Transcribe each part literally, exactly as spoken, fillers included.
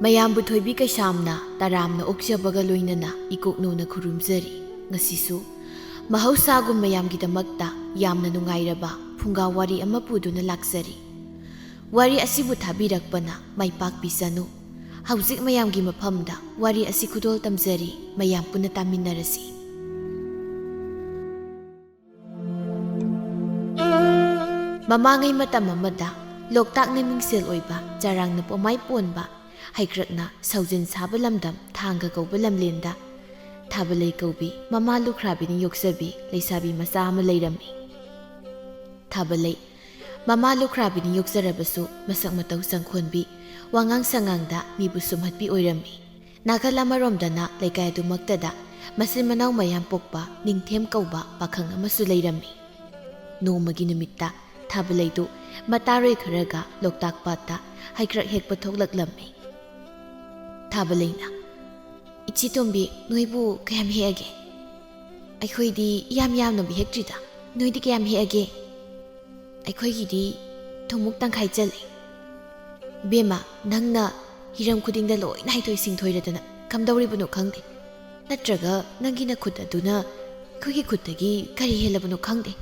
ꯃꯌꯥꯝꯕꯨ ꯊꯣꯏꯕꯤ ꯀꯩꯁꯥꯝꯅ ꯇꯔꯥꯝꯅ ꯑꯣꯛꯆꯕꯒ ꯂꯣꯏꯅꯅ ꯏꯀꯣꯛꯅꯧꯅ ꯈꯨꯔꯨꯝꯖꯔꯤ꯫ ꯉꯁꯤꯁꯨ ꯃꯍꯧꯁꯥꯒꯨꯝ ꯃꯌꯥꯝꯒꯤꯗꯃꯛꯇ ꯌꯥꯝꯅ ꯅꯨꯡꯉꯥꯏꯔꯕ ꯐꯨꯡꯒꯥ ꯋꯥꯔꯤ ꯑꯃ ꯄꯨꯗꯨꯅ ꯂꯥꯛꯆꯔꯤ꯫ ꯋꯥꯔꯤ ꯑꯁꯤꯕꯨ ꯊꯥꯕꯤꯔꯛꯄꯅ ꯃꯥꯏ ꯄꯥꯛꯄꯤꯁꯅꯨ꯫ ꯍꯧꯖꯤꯛ ꯃꯌꯥꯝꯒꯤ ꯃꯐꯝꯗ ꯋꯥꯔꯤ ꯑꯁꯤ ꯈꯨꯗꯣꯜ ꯇꯝꯖꯔꯤ, ꯃꯌꯥꯝ ꯄꯨꯟꯅ ꯇꯥꯃꯤꯟꯅꯔꯁꯤ꯫ ꯃꯃꯥꯡꯉꯩ ꯃꯇꯝ ꯑꯃꯗ ꯂꯣꯛꯇꯥꯛꯅ ꯃꯤꯡꯁꯦꯜ ꯑꯣꯏꯕ, ꯆꯔꯥꯡꯅ ꯄꯣꯃꯥꯏ ꯄꯣꯟꯕ, ꯍꯩꯀ꯭ꯔꯛꯅ ꯁꯧꯖꯤꯟ ꯁꯥꯕ ꯂꯝꯗꯝ ꯊꯥꯡꯒ ꯀꯧꯕ ꯂꯝꯂꯦꯟꯗ ꯊꯥꯕꯂꯩ ꯀꯧꯕꯤ ꯃꯃꯥ ꯂꯨꯈ꯭ꯔꯥꯕꯤꯅ ꯌꯣꯛꯆꯕꯤ ꯂꯩꯁꯥꯕꯤ ꯃꯆꯥ ꯑꯃ ꯂꯩꯔꯝꯃꯤ꯫ ꯊꯥꯕꯂꯩ ꯃꯃꯥ ꯂꯨꯈ꯭ꯔꯥꯕꯤꯅ ꯌꯣꯛꯆꯔꯕꯁꯨ ꯃꯁꯛ ꯃꯇꯧ ꯆꯪꯈꯣꯟꯕꯤ, ꯋꯥꯉꯥꯡ ꯁꯉꯥꯡꯗ ꯃꯤꯕꯨ ꯁꯨꯝꯍꯠꯄꯤ ꯑꯣꯏꯔꯝꯃꯤ꯫ ꯅꯥꯀꯜ ꯑꯃꯔꯣꯝꯗꯅ ꯂꯩꯀꯥꯏ ꯑꯗꯨꯃꯛꯇꯗ ꯃꯆꯤꯟ ꯃꯅꯥꯎ ꯃꯌꯥꯝ ꯄꯣꯛꯄ ꯅꯤꯡꯊꯦꯝ ꯀꯧꯕ ꯄꯥꯈꯪ ꯑꯃꯁꯨ ꯂꯩꯔꯝꯃꯤ꯫ ꯅꯣꯡꯃꯒꯤ ꯅꯨꯃꯤꯠꯇ ꯊꯥꯕꯂꯩꯗꯨ ꯃꯇꯥꯔꯣꯏ ꯈꯔꯒ ꯂꯣꯛꯇꯥꯛ ꯄꯥꯠꯇ ꯍꯩꯀ꯭ꯔꯛ ꯍꯦꯛꯄ ꯊꯣꯛꯂꯛꯂꯝꯃꯤ꯫ ꯊꯥꯕꯂꯩꯅ, "ꯏꯆꯦ ꯇꯣꯝꯕꯤ, ꯅꯣꯏꯕꯨ ꯀꯌꯥꯝ ꯍꯦꯛꯑꯒꯦ?" "ꯑꯩꯈꯣꯏꯗꯤ ꯌꯥꯝ ꯌꯥꯝꯅꯕꯨ ꯍꯦꯛꯇ꯭ꯔꯤꯗ, ꯅꯣꯏꯗꯤ ꯀꯌꯥꯝ ꯍꯦꯛꯑꯒꯦ?" "ꯑꯩꯈꯣꯏꯒꯤꯗꯤ ꯊꯨꯝꯃꯨꯛ ꯇꯪꯈꯥꯏ ꯆꯜꯂꯦ꯫" "ꯏꯕꯦꯝꯃ, ꯅꯪꯅ ꯍꯤꯔꯝ ꯈꯨꯗꯤꯡꯗ ꯂꯣꯏꯅ ꯍꯩꯊꯣꯏ ꯁꯤꯡꯊꯣꯏꯔꯗꯅ ꯀꯝꯗꯧꯔꯤꯕꯅꯣ ꯈꯪꯗꯦ꯫ ꯅꯠꯇ꯭ꯔꯒ ꯅꯪꯒꯤ ꯅꯈꯨꯠ ꯑꯗꯨꯅ ꯑꯩꯈꯣꯏꯒꯤ ꯈꯨꯠꯇꯒꯤ ꯀꯔꯤ ꯍꯦꯜꯂꯕꯅꯣ ꯈꯪꯗꯦ꯫"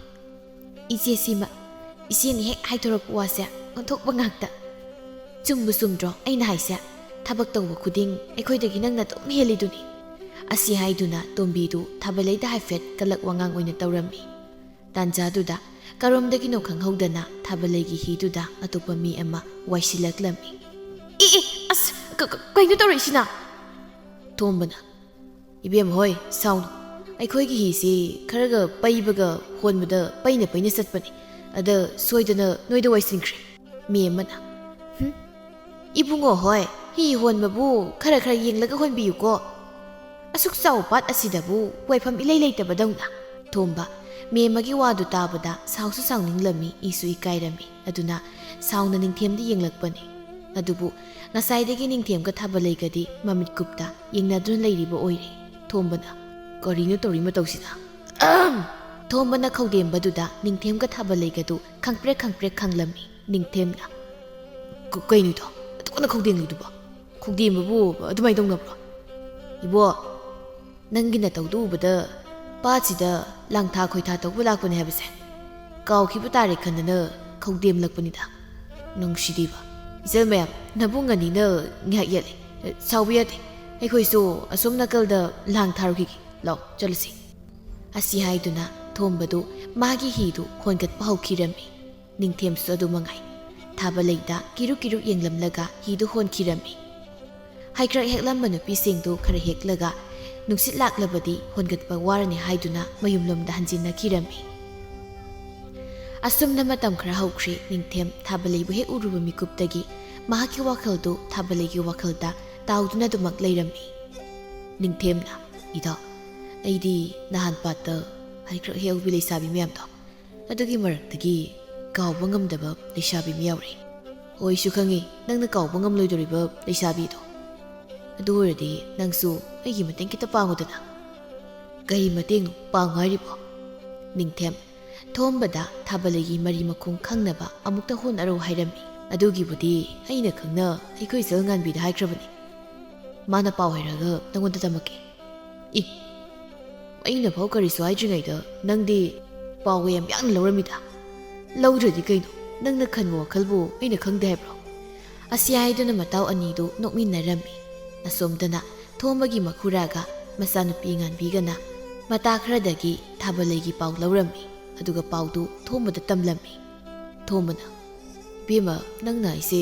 "ꯏꯆꯦ ꯁꯤꯃ, ꯏꯆꯦꯅ ꯍꯦꯛ ꯍꯥꯏꯗꯣꯔꯛꯄ ꯋꯥꯁꯦ ꯑꯣꯟꯊꯣꯛꯄ ꯉꯥꯛꯇ꯫ ꯆꯨꯝꯕꯨ ꯆꯨꯝꯗ꯭ꯔꯣ ꯑꯩꯅ ꯍꯥꯏꯁꯦ? ꯊꯕꯛ ꯇꯧꯕ ꯈꯨꯗꯤꯡ ꯑꯩꯈꯣꯏꯗꯒꯤ ꯅꯪꯅ ꯑꯗꯨꯝ ꯍꯦꯜꯂꯤꯗꯨꯅꯤ꯫" ꯑꯁꯤ ꯍꯥꯏꯗꯨꯅ ꯇꯣꯝꯕꯤꯗꯨ ꯊꯥꯕꯂꯩꯗ ꯍꯥꯏꯐꯦꯠ ꯀꯂꯛ ꯋꯥꯉꯥꯡ ꯑꯣꯏꯅ ꯇꯧꯔꯝꯃꯤ꯫ ꯇꯥꯟꯖꯥꯗꯨꯗ ꯀꯔꯣꯝꯗꯒꯤꯅꯣ ꯈꯪꯍꯧꯗꯅ ꯊꯥꯕꯂꯩꯒꯤ ꯍꯤꯗꯨꯗ ꯑꯇꯣꯞꯄ ꯃꯤ ꯑꯃ ꯋꯥꯏꯁꯤꯜꯂꯛꯂꯝꯃꯤ꯫ "ꯑꯦ, ꯑꯦ, ꯑꯁ, ꯀ-, ꯀ-, ꯀꯩꯅꯣ ꯇꯧꯔꯛꯏꯁꯤꯅ?" ꯊꯣꯝꯕꯅ, "ꯏꯕꯦꯝ ꯍꯣꯏ, ꯁꯥꯎꯅꯨ꯫ ꯑꯩꯈꯣꯏꯒꯤ ꯍꯤꯁꯤ ꯈꯔꯒ ꯄꯩꯕꯒ ꯍꯣꯟꯕꯗ ꯄꯩꯅ ꯄꯩꯅ ꯆꯠꯄꯅꯤ꯫ ꯑꯗ ꯁꯣꯏꯗꯅ ꯅꯣꯏꯗ ꯋꯥꯏꯁꯤꯟꯈ꯭ꯔꯦ꯫" ꯃꯦꯝꯃꯅ, "ꯍꯨꯝ, ꯏꯕꯨꯡꯉꯣ ꯍꯣꯏ, ꯍꯤ ꯍꯣꯟꯕꯕꯨ ꯈꯔ ꯈꯔ ꯌꯦꯡꯂꯒ ꯍꯣꯟꯕꯤꯌꯨꯀꯣ꯫ ꯑꯁꯨꯛ ꯆꯥꯎꯕ ꯄꯥꯠ ꯑꯁꯤꯗꯕꯨ ꯋꯥꯏꯐꯝ ꯏꯂꯩ ꯂꯩꯇꯕꯗꯧꯅ꯫" ꯊꯣꯝꯕ, ꯃꯦꯝꯃꯒꯤ ꯋꯥꯗꯨ ꯇꯥꯕꯗ ꯁꯥꯎꯁꯨ ꯁꯥꯎꯅꯤꯡꯂꯝꯃꯤ, ꯏꯁꯨ ꯏꯀꯥꯏꯔꯝꯃꯤ꯫ ꯑꯗꯨꯅ ꯁꯥꯎꯅ ꯅꯤꯡꯊꯦꯝꯗ ꯌꯦꯡꯂꯛꯄꯅꯤ꯫ ꯑꯗꯨꯕꯨ ꯉꯁꯥꯏꯗꯒꯤ ꯅꯤꯡꯊꯦꯝꯒ ꯊꯥꯕꯂꯩꯒꯗꯤ ꯃꯃꯤꯠ ꯀꯨꯞꯇ ꯌꯦꯡꯅꯗꯨꯅ ꯂꯩꯔꯤꯕ ꯑꯣꯏꯔꯦ꯫ ꯊꯣꯝꯕꯅ, "ꯀꯔꯤꯅꯣ ꯇꯧꯔꯤ ꯃꯇꯧꯁꯤꯅ?" ꯑꯍꯝ! ꯊꯣꯝꯕꯅ ꯈꯧꯗꯦꯝꯕꯗꯨꯗ ꯅꯤꯡꯊꯦꯝꯒ ꯊꯥꯕꯂꯩꯒꯗꯨ ꯈꯪꯄ꯭ꯔꯦꯛ ꯈꯪꯄ꯭ꯔꯦꯛ ꯈꯪꯂꯝꯃꯤ꯫ ꯅꯤꯡꯊꯦꯝꯅ, "ꯀ-, ꯀꯩꯅꯣꯗꯣ? ꯑꯗꯨꯛ ꯀꯟꯅ ꯈꯧꯗꯦꯡꯂꯤꯗꯨꯕꯣ? ꯈꯧꯗꯦꯝꯕꯕꯨ ꯑꯗꯨꯃꯥꯏꯅ ꯇꯧꯅꯕ꯭ꯔꯣ? ꯏꯕꯣ, ꯅꯪꯒꯤ ꯅꯇꯧꯗꯨ ꯎꯕꯗ ꯄꯥꯠꯁꯤꯗ ꯂꯥꯡꯊꯥ ꯈꯣꯏꯊꯥ ꯇꯧꯕ ꯂꯥꯛꯄꯅꯦ ꯍꯥꯏꯕꯁꯦ ꯀꯥꯎꯈꯤꯕ ꯇꯥꯔꯦ ꯈꯟꯗꯅ ꯈꯧꯗꯦꯝꯂꯛꯄꯅꯤꯗ꯫ ꯅꯨꯡꯁꯤꯗꯤꯕ꯫ ꯏꯆꯜ ꯃꯌꯥꯝ, ꯅꯕꯨꯡ ꯑꯅꯤꯅ ꯉꯥꯏꯍꯥꯛ ꯌꯦꯠꯂꯦ꯫ ꯁꯥꯎꯕ ꯌꯥꯗꯦ꯫ ꯑꯩꯈꯣꯏꯁꯨ ꯑꯁꯣꯝ ꯅꯥꯀꯜꯗ ꯂꯥꯡ ꯊꯥꯔꯨꯈꯤꯒꯦ꯫ ꯂꯥꯎ, ꯆꯠꯂꯁꯤ꯫ ꯑꯁꯤ ꯍꯥꯏꯗꯨꯅ ꯊꯣꯝꯕꯗꯨ ꯃꯥꯒꯤ ꯍꯤꯗꯨ ꯍꯣꯟꯒꯠꯄ ꯍꯧꯈꯤꯔꯝꯃꯤ꯫ ꯅꯤꯡꯊꯦꯝꯁꯨ ꯑꯗꯨ ꯃꯉꯥꯏ꯫ ꯊꯥꯕꯂꯩꯗ ꯀꯤꯔꯨꯛ ꯀꯤꯔꯨꯛ ꯌꯦꯡꯂꯝꯂꯒ ꯍꯤꯗꯨ ꯍꯣꯟꯈꯤꯔꯝꯃꯤ꯫ ꯍꯩꯀ꯭ꯔꯛ ꯍꯦꯛꯂꯝꯕ ꯅꯨꯄꯤꯁꯤꯡꯗꯨ ꯈꯔ ꯍꯦꯛꯂꯒ ꯅꯨꯡꯁꯤꯠ ꯂꯥꯛꯂꯕꯗꯤ ꯍꯣꯟꯒꯠꯄ ꯋꯥꯔꯅꯤ ꯍꯥꯏꯗꯨꯅ ꯃꯌꯨꯝꯂꯣꯝꯗ ꯍꯟꯖꯤꯟꯅꯈꯤꯔꯝꯃꯤ꯫ ꯑꯁꯨꯝꯅ ꯃꯇꯝ ꯈꯔ ꯍꯧꯈ꯭ꯔꯦ꯫ ꯅꯤꯡꯊꯦꯝ ꯊꯥꯕꯂꯩꯕꯨ ꯍꯦꯛ ꯎꯔꯨꯕ ꯃꯤꯀꯨꯞꯇꯒꯤ ꯃꯍꯥꯛꯀꯤ ꯋꯥꯈꯜꯗꯨ ꯊꯥꯕꯂꯩꯒꯤ ꯋꯥꯈꯜꯗ ꯇꯥꯎꯗꯨꯅ ꯑꯗꯨꯃꯛ ꯂꯩꯔꯝꯃꯤ꯫ ꯅꯤꯡꯊꯦꯝꯅ, "ꯏꯗꯣ, ꯑꯩꯗꯤ ꯅꯍꯥꯟ ꯄꯥꯠꯇ ꯍꯩꯀ꯭ꯔꯛ ꯍꯦꯛꯍꯧꯕꯤ ꯂꯩꯁꯥꯕꯤ ꯃꯌꯥꯝꯗꯣ, ꯑꯗꯨꯒꯤ ꯃꯔꯛꯇꯒꯤ ꯀꯥꯎꯕ ꯉꯝꯗꯕ ꯂꯩꯁꯥꯕꯤ ꯑꯃ ꯌꯥꯎꯔꯦ꯫ ꯍꯣꯏꯁꯨ ꯈꯪꯉꯤ ꯅꯪꯅ ꯀꯥꯎꯕ ꯉꯝꯂꯣꯏꯗꯣꯔꯤꯕ ꯂꯩꯁꯥꯕꯤꯗꯣ꯫ ꯑꯗꯨ ꯑꯣꯏꯔꯗꯤ ꯅꯪꯁꯨ ꯑꯩꯒꯤ ꯃꯇꯦꯡ ꯈꯤꯇ ꯄꯥꯡꯉꯨꯗꯅ꯫" "ꯀꯔꯤ ꯃꯇꯦꯡꯅꯣ ꯄꯥꯡꯉꯨ ꯍꯥꯏꯔꯤꯕꯣ?" ꯅꯤꯡꯊꯦꯝ ꯊꯣꯝꯕꯗ ꯊꯥꯕꯂꯩꯒꯤ ꯃꯔꯤ ꯃꯈꯣꯡ ꯈꯪꯅꯕ ꯑꯃꯨꯛꯇ ꯍꯣꯠꯅꯔꯣ ꯍꯥꯏꯔꯝꯃꯤ꯫ "ꯑꯗꯨꯒꯤꯕꯨꯗꯤ ꯑꯩꯅ ꯈꯪꯅ ꯑꯩꯈꯣꯏ ꯏꯆꯜ ꯉꯥꯟꯕꯤꯗ ꯍꯥꯏꯈ꯭ꯔꯕꯅꯤ꯫ ꯃꯥꯅ ꯄꯥꯎ ꯍꯥꯏꯔꯛꯑꯒ ꯅꯪꯉꯣꯟꯗ ꯇꯝꯃꯛꯀꯦ꯫" "ꯏ, ꯑꯩꯅ ꯐꯥꯎ ꯀꯔꯤꯁꯨ ꯍꯥꯏꯗ꯭ꯔꯤꯉꯩꯗ ꯅꯪꯗꯤ ꯄꯥꯎꯒ ꯌꯥꯝ ꯌꯥꯡꯅ ꯂꯧꯔꯝꯃꯤꯗ꯫ ꯂꯧꯗ꯭ꯔꯗꯤ ꯀꯩꯅꯣ, ꯅꯪꯅ ꯈꯟꯕ ꯋꯥꯈꯜꯕꯨ ꯑꯩꯅ ꯈꯪꯗꯦ ꯍꯥꯏꯕ꯭ꯔꯣ?" ꯑꯁꯤ ꯍꯥꯏꯗꯨꯅ ꯃꯇꯥꯎ ꯑꯅꯤꯗꯨ ꯅꯣꯛꯃꯤꯟꯅꯔꯝꯃꯤ꯫ ꯑꯁꯣꯝꯗꯅ ꯊꯣꯝꯕꯒꯤ ꯃꯈꯨꯔꯥꯒ ꯃꯆꯥꯅꯨꯄꯤ ꯉꯥꯟꯕꯤꯒꯅ ꯃꯇꯥ ꯈꯔꯗꯒꯤ ꯊꯥꯕꯂꯩꯒꯤ ꯄꯥꯎ ꯂꯧꯔꯝꯃꯤ꯫ ꯑꯗꯨꯒ ꯄꯥꯎꯗꯨ ꯊꯣꯝꯕꯗ ꯇꯝꯂꯝꯃꯤ꯫ ꯊꯣꯝꯕꯅ, "ꯏꯕꯦꯝꯃ, ꯅꯪꯅ ꯍꯥꯏꯁꯦ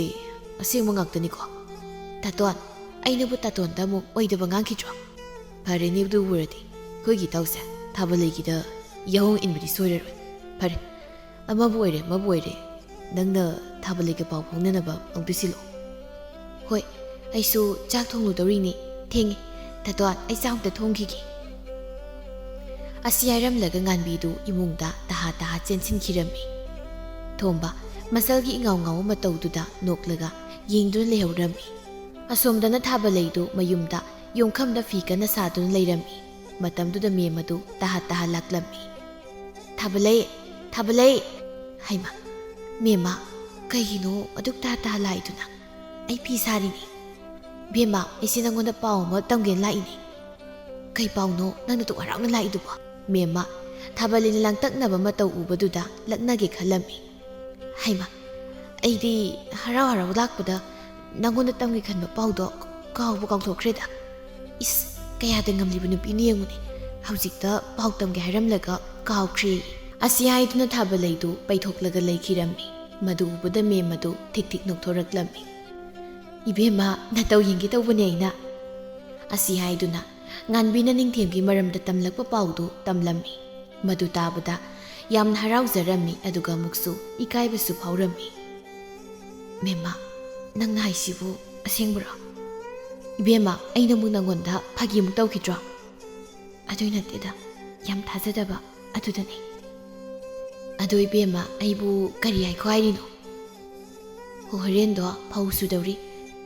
ꯑꯁꯦꯡꯕ ꯉꯥꯛꯇꯅꯤꯀꯣ?" "ꯇꯥꯇꯣꯟ, ꯑꯩꯅꯕꯨ ꯇꯥꯇꯣꯟꯗ ꯑꯃꯨꯛ ꯑꯣꯏꯗꯕ ꯉꯥꯡꯈꯤꯗ꯭ꯔꯣ? ꯐꯔꯦꯅꯦ, ꯑꯗꯨ ꯑꯣꯏꯔꯗꯤ ꯑꯩꯈꯣꯏꯒꯤ ꯏꯇꯥꯎꯁꯦ ꯊꯥꯕꯂꯩꯒꯤꯗ ꯌꯥꯍꯣꯡ ꯏꯟꯕꯗꯤ ꯁꯣꯏꯔꯔꯣꯏ꯫ ꯐꯔꯦ, ꯑꯃꯕꯨ ꯑꯣꯏꯔꯦ ꯑꯃꯕꯨ ꯑꯣꯏꯔꯦ, ꯅꯪꯅ ꯊꯥꯕꯂꯩꯒ ꯄꯥꯎ ꯐꯥꯎꯅꯅꯕ ꯑꯃꯨꯛꯇ ꯁꯤꯜꯂꯣ꯫" "ꯍꯣꯏ, ꯑꯩꯁꯨ ꯆꯥꯛ ꯊꯣꯡꯂꯨꯗꯧꯔꯤꯅꯦ, ꯊꯦꯡꯉꯦ꯫ ꯇꯥꯇꯣꯟ, ꯑꯩ ꯆꯥꯛ ꯑꯃꯨꯛꯇ ꯊꯣꯡꯈꯤꯒꯦ꯫" ꯑꯁꯤ ꯍꯥꯏꯔꯝꯂꯒ ꯉꯥꯟꯕꯤꯗꯨ ꯏꯃꯨꯡꯗ ꯇꯍꯥ ꯇꯍꯥ ꯆꯦꯟꯁꯤꯟꯈꯤꯔꯝꯃꯤ꯫ ꯊꯣꯝꯕ ꯃꯁꯜꯒꯤ ꯏꯉꯥꯎ ꯉꯥꯎꯕ ꯃꯇꯧꯗꯨꯗ ꯅꯣꯛꯂꯒ ꯌꯦꯡꯗꯨꯅ ꯂꯩꯍꯧꯔꯝꯃꯤ꯫ ꯑꯁꯣꯝꯗꯅ ꯊꯥꯕꯂꯩꯗꯨ ꯃꯌꯨꯝꯗ ꯌꯣꯡꯈꯝꯗ ꯐꯤ ꯀꯟꯅ ꯁꯥꯗꯨꯅ ꯂꯩꯔꯝꯃꯤ꯫ ꯃꯇꯝꯗꯨꯗ ꯃꯦꯝ ꯑꯗꯨ ꯇꯍꯥ ꯇꯍꯥ ꯂꯥꯛꯂꯝꯃꯤ꯫ "ꯊꯥꯕꯂꯩ, ꯊꯥꯕꯂꯩ!" "ꯍꯩꯃꯥ, ꯃꯦꯝꯃ, ꯀꯩꯒꯤꯅꯣ ꯑꯗꯨꯛ ꯇꯍꯥ ꯇꯍꯥ ꯂꯥꯛꯏꯗꯨꯅ?" "ꯑꯩ ꯐꯤ ꯁꯥꯔꯤꯅꯤ꯫" "ꯕꯦꯝꯃ, ꯑꯩꯁꯦ ꯅꯪꯉꯣꯟꯗ ꯄꯥꯎ ꯑꯃ ꯇꯝꯒꯦꯅ ꯂꯥꯛꯏꯅꯦ꯫" "ꯀꯩ ꯄꯥꯎꯅꯣ ꯅꯪꯅ ꯑꯗꯨꯛ ꯍꯔꯥꯎꯅ ꯂꯥꯛꯏꯗꯨꯕꯣ?" ꯃꯦꯝꯃ, ꯊꯥꯕꯂꯩꯅ ꯂꯥꯡꯇꯛꯅꯕ ꯃꯇꯧ ꯎꯕꯗꯨꯗ ꯂꯛꯅꯒꯦ ꯈꯜꯂꯝꯃꯤ꯫ "ꯍꯩꯃ, ꯑꯩꯗꯤ ꯍꯔꯥꯎ ꯍꯔꯥꯎ ꯂꯥꯛꯄꯗ ꯅꯪꯉꯣꯟꯗ ꯇꯝꯒꯦ ꯈꯟꯕ ꯄꯥꯎꯗꯣ ꯀꯥꯎꯕ ꯀꯥꯎꯊꯣꯛꯈ꯭ꯔꯦꯗ꯫ ꯏꯁ, ꯀꯌꯥꯗ ꯉꯝꯂꯤꯕ ꯅꯨꯄꯤꯅꯣ ꯌꯦꯡꯉꯨꯅꯦ, ꯍꯧꯖꯤꯛꯇ ꯄꯥꯎ ꯇꯝꯒꯦ ꯍꯥꯏꯔꯝꯂꯒ ꯀꯥꯎꯈ꯭ꯔꯦ꯫" ꯑꯁꯤ ꯍꯥꯏꯗꯨꯅ ꯊꯥꯕꯂꯩꯗꯨ ꯄꯩꯊꯣꯛꯂꯒ ꯂꯩꯈꯤꯔꯝꯃꯤ꯫ ꯃꯗꯨ ꯎꯕꯗ ꯃꯦꯝꯃꯗꯨ ꯊꯤꯛ ꯊꯤꯛ ꯅꯣꯛꯊꯣꯔꯛꯂꯝꯃꯤ꯫ "ꯏꯕꯦꯝꯃ, ꯅꯇꯧ ꯌꯦꯡꯒꯦ ꯇꯧꯕꯅꯦ ꯑꯩꯅ꯫" ꯑꯁꯤ ꯍꯥꯏꯗꯨꯅ ꯉꯥꯟꯕꯤꯅ ꯅꯤꯡꯊꯦꯝꯒꯤ ꯃꯔꯝꯗ ꯇꯝꯂꯛꯄ ꯄꯥꯎꯗꯨ ꯇꯝꯂꯝꯃꯤ꯫ ꯃꯗꯨ ꯇꯥꯕꯗ ꯌꯥꯝꯅ ꯍꯔꯥꯎꯖꯔꯝꯃꯤ, ꯑꯗꯨꯒ ꯑꯃꯨꯛꯁꯨ ꯏꯀꯥꯏꯕꯁꯨ ꯐꯥꯎꯔꯝꯃꯤ꯫ "ꯃꯦꯝꯃ, ꯅꯪꯅ ꯍꯥꯏꯁꯤꯕꯨ ꯑꯁꯦꯡꯕꯔꯣ? ꯏꯕꯦꯝꯃ, ꯑꯩꯅ ꯑꯃꯨꯛ ꯅꯪꯉꯣꯟꯗ ꯐꯥꯒꯤ ꯑꯃꯨꯛ ꯇꯧꯈꯤꯗ꯭ꯔꯣ?" "ꯑꯗꯨꯏ ꯅꯠꯇꯦꯗ, ꯌꯥꯝ ꯊꯥꯖꯗꯕ ꯑꯗꯨꯗꯅꯤ꯫" "ꯑꯗꯣ ꯏꯕꯦꯝꯃ, ꯑꯩꯕꯨ ꯀꯔꯤ ꯍꯥꯏꯈꯣ ꯍꯥꯏꯔꯤꯅꯣ?" "ꯍꯣ, ꯍꯣꯔꯦꯟꯗꯣ ꯐꯧ ꯁꯨꯗꯧꯔꯤ,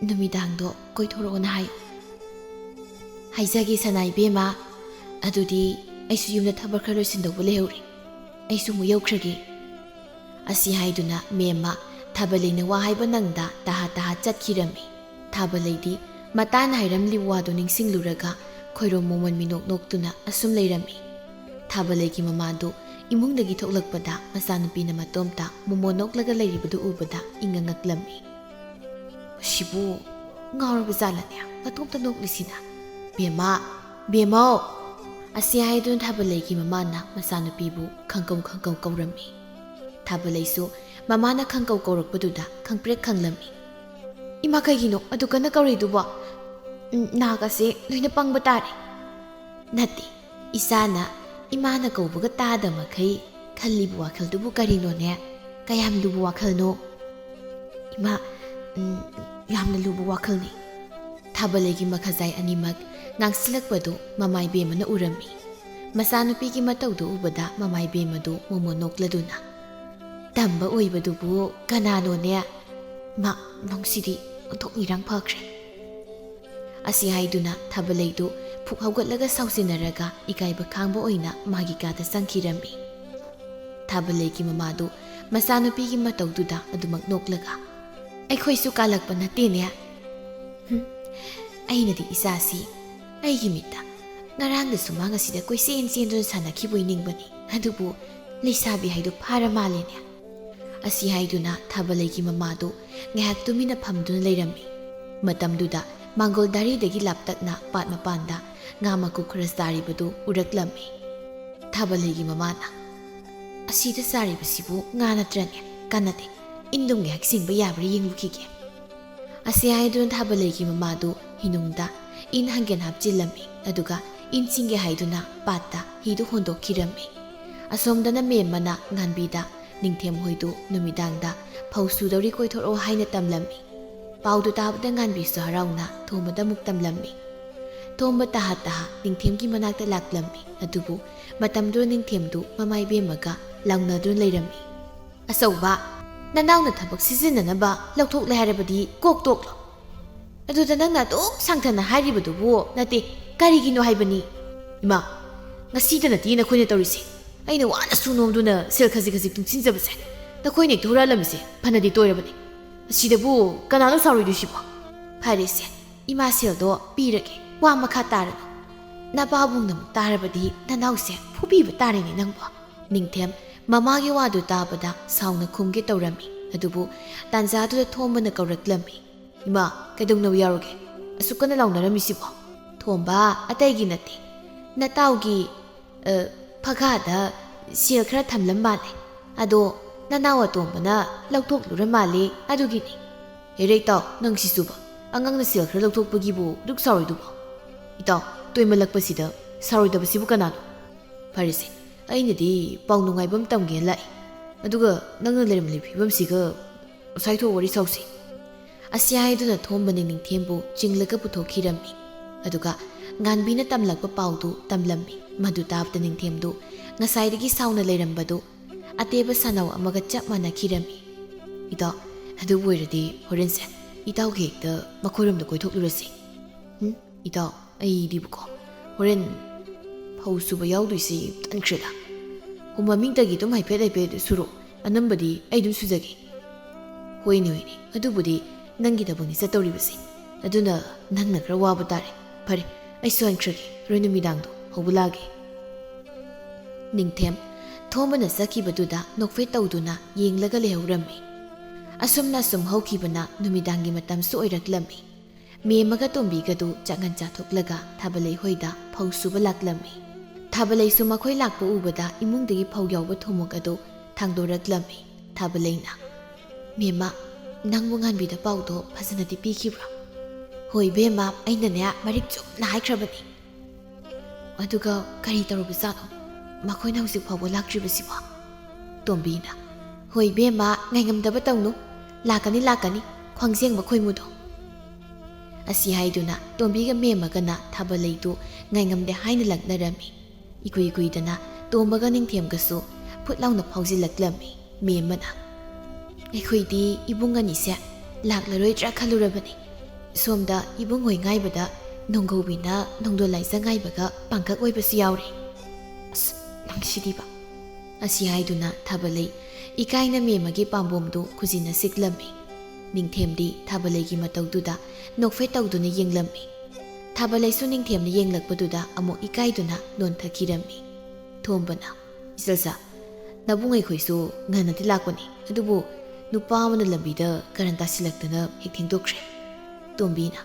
ꯅꯨꯃꯤꯗꯥꯡꯗꯣ ꯀꯣꯏꯊꯣꯔꯛꯑꯣꯅ ꯍꯥꯏꯌꯨ꯫" "ꯍꯥꯏꯖꯒꯦ ꯁꯅꯥ ꯏꯕꯦꯝꯃ, ꯑꯗꯨꯗꯤ ꯑꯩꯁꯨ ꯌꯨꯝꯗ ꯊꯕꯛ ꯈꯔ ꯂꯣꯏꯁꯤꯟꯗꯧꯕ ꯂꯩꯍꯧꯔꯤ, ꯑꯩꯁꯨ ꯑꯃꯨꯛ ꯌꯧꯈ꯭ꯔꯒꯦ꯫" ꯑꯁꯤ ꯍꯥꯏꯗꯨꯅ ꯃꯦꯝꯃ ꯊꯥꯕꯂꯩꯅ ꯋꯥ ꯍꯥꯏꯕ ꯅꯪꯗ ꯇꯍꯥ ꯇꯍꯥ ꯆꯠꯈꯤꯔꯝꯃꯤ꯫ ꯊꯥꯕꯂꯩꯗꯤ ꯃꯇꯥꯅ ꯍꯥꯏꯔꯝꯂꯤꯕ ꯋꯥꯗꯨ ꯅꯤꯡꯁꯤꯡꯂꯨꯔꯒ ꯈꯣꯏꯔꯣꯝ ꯃꯣꯃꯣꯟ ꯃꯤꯅꯣꯛ ꯅꯣꯛꯇꯨꯅ ꯑꯁꯨꯝ ꯂꯩꯔꯝꯃꯤ꯫ ꯊꯥꯕꯂꯩꯒꯤ ꯃꯃꯥꯗꯨ ꯏꯃꯨꯡꯗꯒꯤ ꯊꯣꯛꯂꯛꯄꯗ ꯃꯆꯥꯅꯨꯄꯤꯅ ꯃꯇꯣꯝꯇ ꯃꯣꯃꯣꯟ ꯅꯣꯛꯂꯒ ꯂꯩꯔꯤꯕꯗꯨ ꯎꯕꯗ ꯏꯉꯛ ꯉꯛꯂꯝꯃꯤ꯫ "ꯃꯁꯤꯕꯨ ꯉꯥꯎꯔꯕ ꯖꯥꯠꯂꯅꯦ, ꯃꯇꯣꯝꯇ ꯅꯣꯛꯂꯤꯁꯤꯅ? ꯕꯦꯝꯃ, ꯕꯦꯝꯃꯧ!" ꯑꯁꯤ ꯍꯥꯏꯗꯨꯅ ꯊꯥꯕꯂꯩꯒꯤ ꯃꯃꯥꯅ ꯃꯆꯥꯅꯨꯄꯤꯕꯨ ꯈꯪꯀꯧ ꯈꯪꯀꯧ ꯀꯧꯔꯝꯃꯤ꯫ ꯊꯥꯕꯂꯩꯁꯨ ꯃꯃꯥꯅ ꯈꯪꯀꯧ ꯀꯧꯔꯛꯄꯗꯨꯗ ꯈꯪꯄ꯭ꯔꯦꯛ ꯈꯪꯂꯝꯃꯤ꯫ "ꯏꯃꯥ, ꯀꯩꯒꯤꯅꯣ ꯑꯗꯨ ꯀꯟꯅ ꯀꯧꯔꯤꯗꯨꯕꯣ? ꯎꯝ, ꯅꯥꯒꯁꯦ ꯂꯣꯏꯅ ꯄꯪꯕ ꯇꯥꯔꯦ꯫" "ꯅꯠꯇꯦ, ꯏꯆꯥꯅ ꯏꯃꯥꯅ ꯀꯧꯕꯒ ꯇꯥꯗ ꯃꯈꯩ ꯈꯜꯂꯤꯕ ꯋꯥꯈꯜꯗꯨꯕꯨ ꯀꯔꯤꯅꯣꯅꯦ? ꯀꯌꯥꯝ ꯂꯨꯕ ꯋꯥꯈꯜꯅꯣ?" "ꯏꯃꯥ, ꯎꯝ, ꯌꯥꯝꯅ ꯂꯨꯕ ꯋꯥꯈꯜꯅꯤ꯫" ꯊꯥꯕꯂꯩꯒꯤ ꯃꯈꯖꯥꯏ ꯑꯅꯤꯃꯛ ꯉꯥꯡꯁꯤꯜꯂꯛꯄꯗꯨ ꯃꯃꯥꯏ ꯕꯦꯝꯃꯅ ꯎꯔꯝꯃꯤ꯫ ꯃꯆꯥꯅꯨꯄꯤꯒꯤ ꯃꯇꯧꯗꯨ ꯎꯕꯗ ꯃꯃꯥꯏ ꯕꯦꯝꯃꯗꯨ ꯃꯣꯃꯣꯟ ꯅꯣꯛꯂꯗꯨꯅ, "ꯇꯝꯕ ꯑꯣꯏꯕꯗꯨꯕꯨ ꯀꯅꯥꯅꯣꯅꯦ? ꯃꯥ, ꯅꯨꯡꯁꯤꯗꯤ ꯑꯣꯟꯊꯣꯛ ꯃꯤꯔꯥꯡ ꯐꯈ꯭ꯔꯦ꯫" ꯑꯁꯤ ꯍꯥꯏꯗꯨꯅ ꯊꯥꯕꯂꯩꯗꯨ ꯐꯨꯛ ꯍꯧꯒꯠꯂꯒ ꯁꯥꯎꯁꯤꯟꯅꯔꯒ ꯏꯀꯥꯏꯕ ꯈꯥꯡꯕ ꯑꯣꯏꯅ ꯃꯥꯒꯤ ꯀꯥꯗ ꯆꯪꯈꯤꯔꯝꯃꯤ꯫ ꯊꯥꯕꯂꯩꯒꯤ ꯃꯃꯥꯗꯨ ꯃꯆꯥꯅꯨꯄꯤꯒꯤ ꯃꯇꯧꯗꯨꯗ ꯑꯗꯨꯃꯛ ꯅꯣꯛꯂꯒ, "ꯑꯩꯈꯣꯏꯁꯨ ꯀꯥꯜꯂꯛꯄ ꯅꯠꯇꯦꯅꯦ꯫ ꯍꯨꯝ, ꯑꯩꯅꯗꯤ ꯏꯆꯥꯁꯤ ꯑꯩꯒꯤ ꯃꯤꯠꯇ ꯉꯔꯥꯡꯗꯁꯨ ꯃꯥ ꯉꯁꯤꯗ ꯀꯣꯏꯆꯦꯟ ꯆꯦꯟꯗꯨꯅ ꯁꯥꯟꯅꯈꯤꯕꯣꯏ ꯅꯤꯡꯕꯅꯤ꯫ ꯑꯗꯨꯕꯨ ꯂꯩꯁꯥꯕꯤ ꯍꯥꯏꯗꯨ ꯐꯥꯔ ꯃꯥꯜꯂꯦꯅꯦ꯫ ꯑꯁꯤ ꯍꯥꯏꯗꯨꯅ ꯊꯥꯕꯂꯩꯒꯤ ꯃꯃꯥꯗꯨ ꯉꯥꯏꯍꯥꯛ ꯇꯨꯃꯤꯟꯅ ꯐꯝꯗꯨꯅ ꯂꯩꯔꯝꯃꯤ꯫ ꯃꯇꯝꯗꯨꯗ ꯃꯥꯡꯒꯣꯜ ꯗꯥꯔꯤꯗꯒꯤ ꯂꯥꯞꯇꯛꯅ ꯄꯥꯠ ꯃꯄꯥꯟꯗ ꯉꯥ ꯃꯀꯨꯞ ꯈꯔ ꯆꯥꯔꯤꯕꯗꯨ ꯎꯔꯛꯂꯝꯃꯤ꯫ ꯊꯥꯕꯂꯩꯒꯤ ꯃꯃꯥꯅ, "ꯑꯁꯤꯗ ꯆꯥꯔꯤꯕꯁꯤꯕꯨ ꯉꯥ ꯅꯠꯇ꯭ꯔꯅꯦ? ꯀꯥꯟꯅꯗꯦ, ꯏꯟꯗꯨꯝ ꯉꯥꯏꯍꯥꯛ ꯆꯤꯡꯕ ꯌꯥꯕ꯭ꯔꯥ ꯌꯦꯡꯂꯨꯈꯤꯒꯦ"꯫ ꯑꯁꯤ ꯍꯥꯏꯗꯨꯅ ꯊꯥꯕꯂꯩꯒꯤ ꯃꯃꯥꯗꯨ ꯍꯤꯅꯨꯡꯗ ꯏꯟ ꯍꯪꯒꯦꯟ ꯍꯥꯞꯆꯤꯜꯂꯝꯃꯤ꯫ ꯑꯗꯨꯒ ꯏꯟ ꯆꯤꯡꯒꯦ ꯍꯥꯏꯗꯨꯅ ꯄꯥꯠꯇ ꯍꯤꯗꯨ ꯍꯣꯟꯗꯣꯛꯈꯤꯔꯝꯃꯤ꯫ ꯑꯁꯣꯝꯗꯅ ꯃꯦꯝꯃꯅ ꯉꯥꯟꯕꯤꯗ ꯅꯤꯡꯊꯦꯝ ꯍꯣꯏꯗꯨ ꯅꯨꯃꯤꯗꯥꯡꯗ ꯐꯧ ꯁꯨꯗꯧꯔꯤ ꯀꯣꯏꯊꯣꯔꯛꯑꯣ ꯍꯥꯏꯅ ꯇꯝꯂꯝꯃꯤ꯫ ꯄꯥꯎꯗꯨ ꯇꯥꯕꯗ ꯉꯥꯟꯕꯤꯁꯨ ꯍꯔꯥꯎꯅ ꯊꯣꯝꯕꯗ ꯑꯃꯨꯛ ꯇꯝꯂꯝꯃꯤ꯫ ꯊꯣꯝꯕ ꯇꯍꯥ ꯇꯍꯥ ꯅꯤꯡꯊꯦꯝꯒꯤ ꯃꯅꯥꯛꯇ ꯂꯥꯛꯂꯝꯃꯤ꯫ ꯑꯗꯨꯕꯨ ꯃꯇꯝꯗꯨꯗ ꯅꯤꯡꯊꯦꯝꯗꯨ ꯃꯃꯥ ꯏꯕꯦꯝꯃꯒ ꯂꯥꯎꯅꯗꯨꯅ ꯂꯩꯔꯝꯃꯤ꯫ "ꯑꯆꯧꯕ, ꯅꯅꯥꯎꯅ ꯊꯕꯛ ꯁꯤꯖꯤꯟꯅꯅꯕ ꯂꯧꯊꯣꯛꯂꯦ ꯍꯥꯏꯔꯕꯗꯤ ꯀꯣꯛ ꯇꯣꯛꯂꯣ꯫ ꯑꯗꯨꯗ ꯅꯪꯅ ꯑꯗꯨꯛ ꯁꯥꯡꯊꯅ ꯍꯥꯏꯔꯤꯕꯗꯨꯕꯨ ꯅꯠꯇꯦ, ꯀꯔꯤꯒꯤꯅꯣ ꯍꯥꯏꯕꯅꯤ?" "ꯏꯃꯥ, ꯉꯁꯤꯗ ꯅꯠꯇꯦ ꯅꯈꯣꯏꯅ ꯇꯧꯔꯤꯁꯦ꯫ ꯑꯩꯅ ꯋꯥꯅ ꯁꯨ ꯅꯣꯝꯗꯨꯅ ꯁꯦꯜ ꯈꯖꯤꯛ ꯈꯖꯤꯛ ꯇꯨꯡꯁꯤꯟꯖꯕꯁꯦ ꯅꯈꯣꯏꯅ ꯍꯦꯛꯇ ꯍꯨꯔꯥꯜꯂꯝꯃꯤꯁꯦ ꯐꯅꯗꯤ ꯇꯣꯏꯔꯕꯅꯤ꯫ ꯑꯁꯤꯗꯕꯨ ꯀꯅꯥꯅꯣ ꯁꯥꯎꯔꯣꯏꯗꯣꯏꯁꯤꯕꯣ?" "ꯐꯔꯦꯁꯦ, ꯏꯃꯥ ꯁꯦꯜꯗꯣ ꯄꯤꯔꯒꯦ, ꯋꯥ ꯃꯈꯥ ꯇꯥꯔꯅꯨ꯫ ꯅꯄꯥꯕꯨꯡꯅ ꯑꯃꯨꯛ ꯇꯥꯔꯕꯗꯤ ꯅꯅꯥꯎꯁꯦ ꯐꯨꯕꯤꯕ ꯇꯥꯔꯦꯅꯦ ꯅꯪꯕꯣ"꯫ ꯅꯤꯡꯊꯦꯝ ꯃꯃꯥꯒꯤ ꯋꯥꯗꯨ ꯇꯥꯕꯗ ꯁꯥꯎꯅ ꯈꯨꯝꯒꯦ ꯇꯧꯔꯝꯃꯤ꯫ ꯑꯗꯨꯕꯨ ꯇꯥꯟꯖꯥꯗꯨꯗ ꯊꯣꯝꯕꯅ ꯀꯧꯔꯛꯂꯝꯃꯤ꯫ "ꯏꯃꯥ, ꯀꯩꯗꯧꯅꯕ ꯌꯥꯎꯔꯒꯦ? ꯑꯁꯨꯛ ꯀꯟꯅ ꯂꯥꯎꯅꯔꯝꯃꯤꯁꯤꯕꯣ?" "ꯊꯣꯝꯕ, ꯑꯇꯩꯒꯤ ꯅꯠꯇꯦ꯫ ꯅꯇꯥꯎꯒꯤ, ꯑ, ꯐꯈꯥꯗ ꯁꯦꯜ ꯈꯔ ꯊꯝꯂꯝ ꯃꯥꯜꯂꯦ꯫ ꯑꯗꯣ ꯅꯅꯥꯎ ꯑꯇꯣꯝꯕꯅ ꯂꯧꯊꯣꯛꯂꯨꯔ ꯃꯥꯜꯂꯦ, ꯑꯗꯨꯒꯤꯅꯤ"꯫ "ꯍꯦꯔꯦ ꯏꯇꯥꯎ, ꯅꯪ ꯁꯤꯁꯨꯕ꯫ ꯑꯉꯥꯡꯅ ꯁꯦꯜ ꯈꯔ ꯂꯧꯊꯣꯛꯄꯒꯤꯕꯨ ꯑꯗꯨꯛ ꯁꯥꯎꯔꯣꯏꯗꯨꯕꯣ? ꯏꯇꯥꯎ, ꯇꯣꯏꯃꯜꯂꯛꯄꯁꯤꯗ ꯁꯥꯎꯔꯣꯏꯗꯕꯁꯤꯕꯨ ꯀꯅꯥꯅꯣ? ꯐꯔꯦꯁꯦ, ꯑꯩꯅꯗꯤ ꯄꯥꯎ ꯅꯨꯡꯉꯥꯏꯕ ꯑꯃ ꯇꯝꯒꯦꯅ ꯂꯥꯛꯏ꯫ ꯑꯗꯨꯒ ꯅꯪꯅ ꯂꯩꯔꯝꯂꯤꯕ ꯐꯤꯕꯝꯁꯤꯒ ꯉꯁꯥꯏ ꯊꯣꯛ ꯋꯥꯔꯤ ꯁꯥꯎꯁꯤ"꯫ ꯑꯁꯤ ꯍꯥꯏꯗꯨꯅ ꯊꯣꯝꯕꯅ ꯅꯤꯡꯊꯦꯝꯕꯨ ꯆꯤꯡꯂꯒ ꯄꯨꯊꯣꯛꯈꯤꯔꯝꯃꯤ꯫ ꯑꯗꯨꯒ ꯉꯥꯟꯕꯤꯅ ꯇꯝꯂꯛꯄ ꯄꯥꯎꯗꯨ ꯇꯝꯂꯝꯃꯤ꯫ ꯃꯗꯨ ꯇꯥꯕꯗ ꯅꯤꯡꯊꯦꯝꯗꯨ ꯉꯁꯥꯏꯗꯒꯤ ꯁꯥꯎꯅ ꯂꯩꯔꯝꯕꯗꯨ ꯑꯇꯦꯕ ꯁꯥꯅꯧ ꯑꯃꯒ ꯆꯞ ꯃꯥꯟꯅꯈꯤꯔꯝꯃꯤ꯫ "ꯏꯇꯥꯎ, ꯑꯗꯨꯕꯨ ꯑꯣꯏꯔꯗꯤ ꯍꯣꯔꯦꯟꯁꯦ ꯏꯇꯥꯎꯒꯤ ꯍꯦꯛꯇ ꯃꯈꯣꯏꯔꯣꯝꯗ ꯀꯣꯏꯊꯣꯛꯂꯨꯔꯁꯤ"꯫ "ꯎꯝ, ꯏꯇꯥꯎ, ꯑꯩꯗꯤꯕꯀꯣ, ꯍꯣꯔꯦꯟ ꯐꯧ ꯁꯨꯕ ꯌꯥꯎꯗꯣꯏꯁꯤ ꯇꯟꯈ꯭ꯔꯦꯗ꯫ ꯍꯣ, ꯃꯃꯤꯡꯇꯒꯤ ꯑꯗꯨꯝ ꯍꯥꯏꯐꯦꯠ ꯍꯥꯏꯐꯦꯠ ꯁꯨꯔꯣ, ꯑꯅꯝꯕꯗꯤ ꯑꯩ ꯑꯗꯨꯝ ꯁꯨꯖꯒꯦ"꯫ "ꯍꯣꯏꯅꯦ, ꯍꯣꯏꯅꯦ, ꯑꯗꯨꯕꯨꯗꯤ ꯅꯪꯒꯤ ꯊꯕꯛꯅꯤ ꯆꯠꯇꯧꯔꯤꯕꯁꯦ꯫ ꯑꯗꯨꯅ ꯅꯪꯅ ꯈꯔ ꯋꯥꯕ ꯇꯥꯔꯦ꯫ ꯐꯔꯦ, ꯑꯩꯁꯨ ꯍꯟꯈ꯭ꯔꯒꯦ, ꯍꯣꯔꯦꯟ ꯅꯨꯃꯤꯗꯥꯡꯗꯣ ꯍꯧꯕ ꯂꯥꯛꯑꯒꯦ꯫ ꯅꯤꯡꯊꯦꯝ ꯊꯣꯝꯕꯅ ꯆꯠꯈꯤꯕꯗꯨꯗ ꯅꯣꯛꯐꯦꯠ ꯇꯧꯗꯨꯅ ꯌꯦꯡꯂꯒ ꯂꯩꯍꯧꯔꯝꯃꯤ꯫ ꯑꯁꯨꯝꯅ ꯑꯁꯨꯝ ꯍꯧꯈꯤꯕꯅ ꯅꯨꯃꯤꯗꯥꯡꯒꯤ ꯃꯇꯝꯁꯨ ꯑꯣꯏꯔꯛꯂꯝꯃꯤ꯫ ꯃꯦꯝꯃꯒ ꯇꯣꯝꯕꯤꯒꯗꯨ ꯆꯥꯛꯉꯟ ꯆꯥꯊꯣꯛꯂꯒ ꯊꯥꯕꯂꯩ ꯍꯣꯏꯗ ꯐꯧ ꯁꯨꯕ ꯂꯥꯛꯂꯝꯃꯤ꯫ ꯊꯥꯕꯂꯩꯁꯨ ꯃꯈꯣꯏ ꯂꯥꯛꯄ ꯎꯕꯗ ꯏꯃꯨꯡꯗꯒꯤ ꯐꯧ ꯌꯥꯎꯕ ꯊꯨꯝꯃꯣꯛ ꯑꯗꯨ ꯊꯥꯡꯗꯣꯔꯛꯂꯝꯃꯤ꯫ ꯊꯥꯕꯂꯩꯅ, "ꯃꯦꯝꯃ, ꯅꯪꯕꯨ ꯉꯥꯟꯕꯤꯗ ꯄꯥꯎꯗꯣ ꯐꯖꯅꯗꯤ ꯄꯤꯈꯤꯕ꯭ꯔꯥ?" "ꯍꯣꯏ ꯏꯕꯦꯝꯃ, ꯑꯩꯅꯅꯦ ꯃꯔꯤꯛ ꯆꯨꯝꯅ ꯍꯥꯏꯈ꯭ꯔꯕꯅꯤ꯫" "ꯑꯗꯨꯒ ꯀꯔꯤ ꯇꯧꯔꯕꯖꯥꯠꯅꯣ ꯃꯈꯣꯏꯅ ꯍꯧꯖꯤꯛ ꯐꯥꯎꯕ ꯂꯥꯛꯇ꯭ꯔꯤꯕꯁꯤꯕꯣ?" ꯇꯣꯝꯕꯤꯅ, "ꯍꯣꯏ ꯏꯕꯦꯝꯃ, ꯉꯥꯏꯉꯝꯗꯕ ꯇꯧꯅꯨ, ꯂꯥꯛꯀꯅꯤ ꯂꯥꯛꯀꯅꯤ, ꯈ꯭ꯋꯥꯡꯖꯦꯡꯕ ꯈꯣꯏꯃꯨꯗꯣ꯫" ꯑꯁꯤ ꯍꯥꯏꯗꯨꯅ ꯇꯣꯝꯕꯤꯒ ꯃꯦꯝꯃꯒꯅ ꯊꯥꯕꯂꯩꯗꯨ ꯉꯥꯏꯉꯝꯗꯦ ꯍꯥꯏꯅ ꯂꯛꯅꯔꯝꯃꯤ꯫ ꯏꯀꯨꯏ ꯀꯨꯏꯗꯅ ꯇꯣꯝꯕꯒ ꯅꯤꯡꯊꯦꯝꯒꯁꯨ ꯐꯨꯠ ꯂꯥꯎꯅ ꯐꯥꯎꯖꯤꯜꯂꯛꯂꯝꯃꯤ꯫ ꯃꯦꯝꯃꯅ, "ꯑꯩꯈꯣꯏꯗꯤ ꯏꯕꯨꯡ ꯑꯅꯤꯁꯦ ꯂꯥꯛꯂꯔꯣꯏꯗ꯭ꯔꯥ ꯈꯜꯂꯨꯔꯕꯅꯤ꯫ ꯁꯣꯝꯗ ꯏꯕꯨꯡ ꯍꯣꯏ ꯉꯥꯏꯕꯗ ꯅꯣꯡꯒꯧꯕꯤꯅ ꯅꯣꯡꯗꯣꯜ ꯂꯥꯏꯖ ꯉꯥꯏꯕꯒ ꯄꯥꯡꯀꯛ ꯑꯣꯏꯕꯁꯨ ꯌꯥꯎꯔꯦ꯫ ꯑꯁ, ꯅꯪꯁꯤꯗꯤꯕ꯫" ꯑꯁꯤ ꯍꯥꯏꯗꯨꯅ ꯊꯥꯕꯂꯩ ꯏꯀꯥꯏꯅ ꯃꯦꯝꯃꯒꯤ ꯄꯥꯝꯕꯣꯝꯗꯨ ꯈꯨꯖꯤꯟꯅ ꯁꯤꯛꯂꯝꯃꯤ꯫ ꯅꯤꯡꯊꯦꯝꯗꯤ ꯊꯥꯕꯂꯩꯒꯤ ꯃꯇꯧꯗꯨꯗ ꯅꯣꯛꯐꯦꯠ ꯇꯧꯗꯨꯅ ꯌꯦꯡꯂꯝꯃꯤ꯫ ꯊꯥꯕꯂꯩꯁꯨ ꯅꯤꯡꯊꯦꯝꯅ ꯌꯦꯡꯂꯛꯄꯗꯨꯗ ꯑꯃꯨꯛ ꯏꯀꯥꯏꯗꯨꯅ ꯅꯣꯟꯊꯈꯤꯔꯝꯃꯤ꯫ ꯊꯣꯝꯕꯅ, "ꯏꯆꯜꯁꯥ, ꯅꯕꯨꯡ ꯑꯩꯈꯣꯏꯁꯨ ꯉꯟꯅꯗꯤ ꯂꯥꯛꯄꯅꯤ, ꯑꯗꯨꯕꯨ ꯅꯨꯄꯥ ꯑꯃꯅ ꯂꯝꯕꯤꯗ ꯀꯔꯟ ꯇꯥꯁꯤꯜꯂꯛꯇꯅ ꯍꯦꯛ ꯊꯦꯡꯗꯣꯛꯈ꯭ꯔꯦ꯫" ꯇꯣꯝꯕꯤꯅ,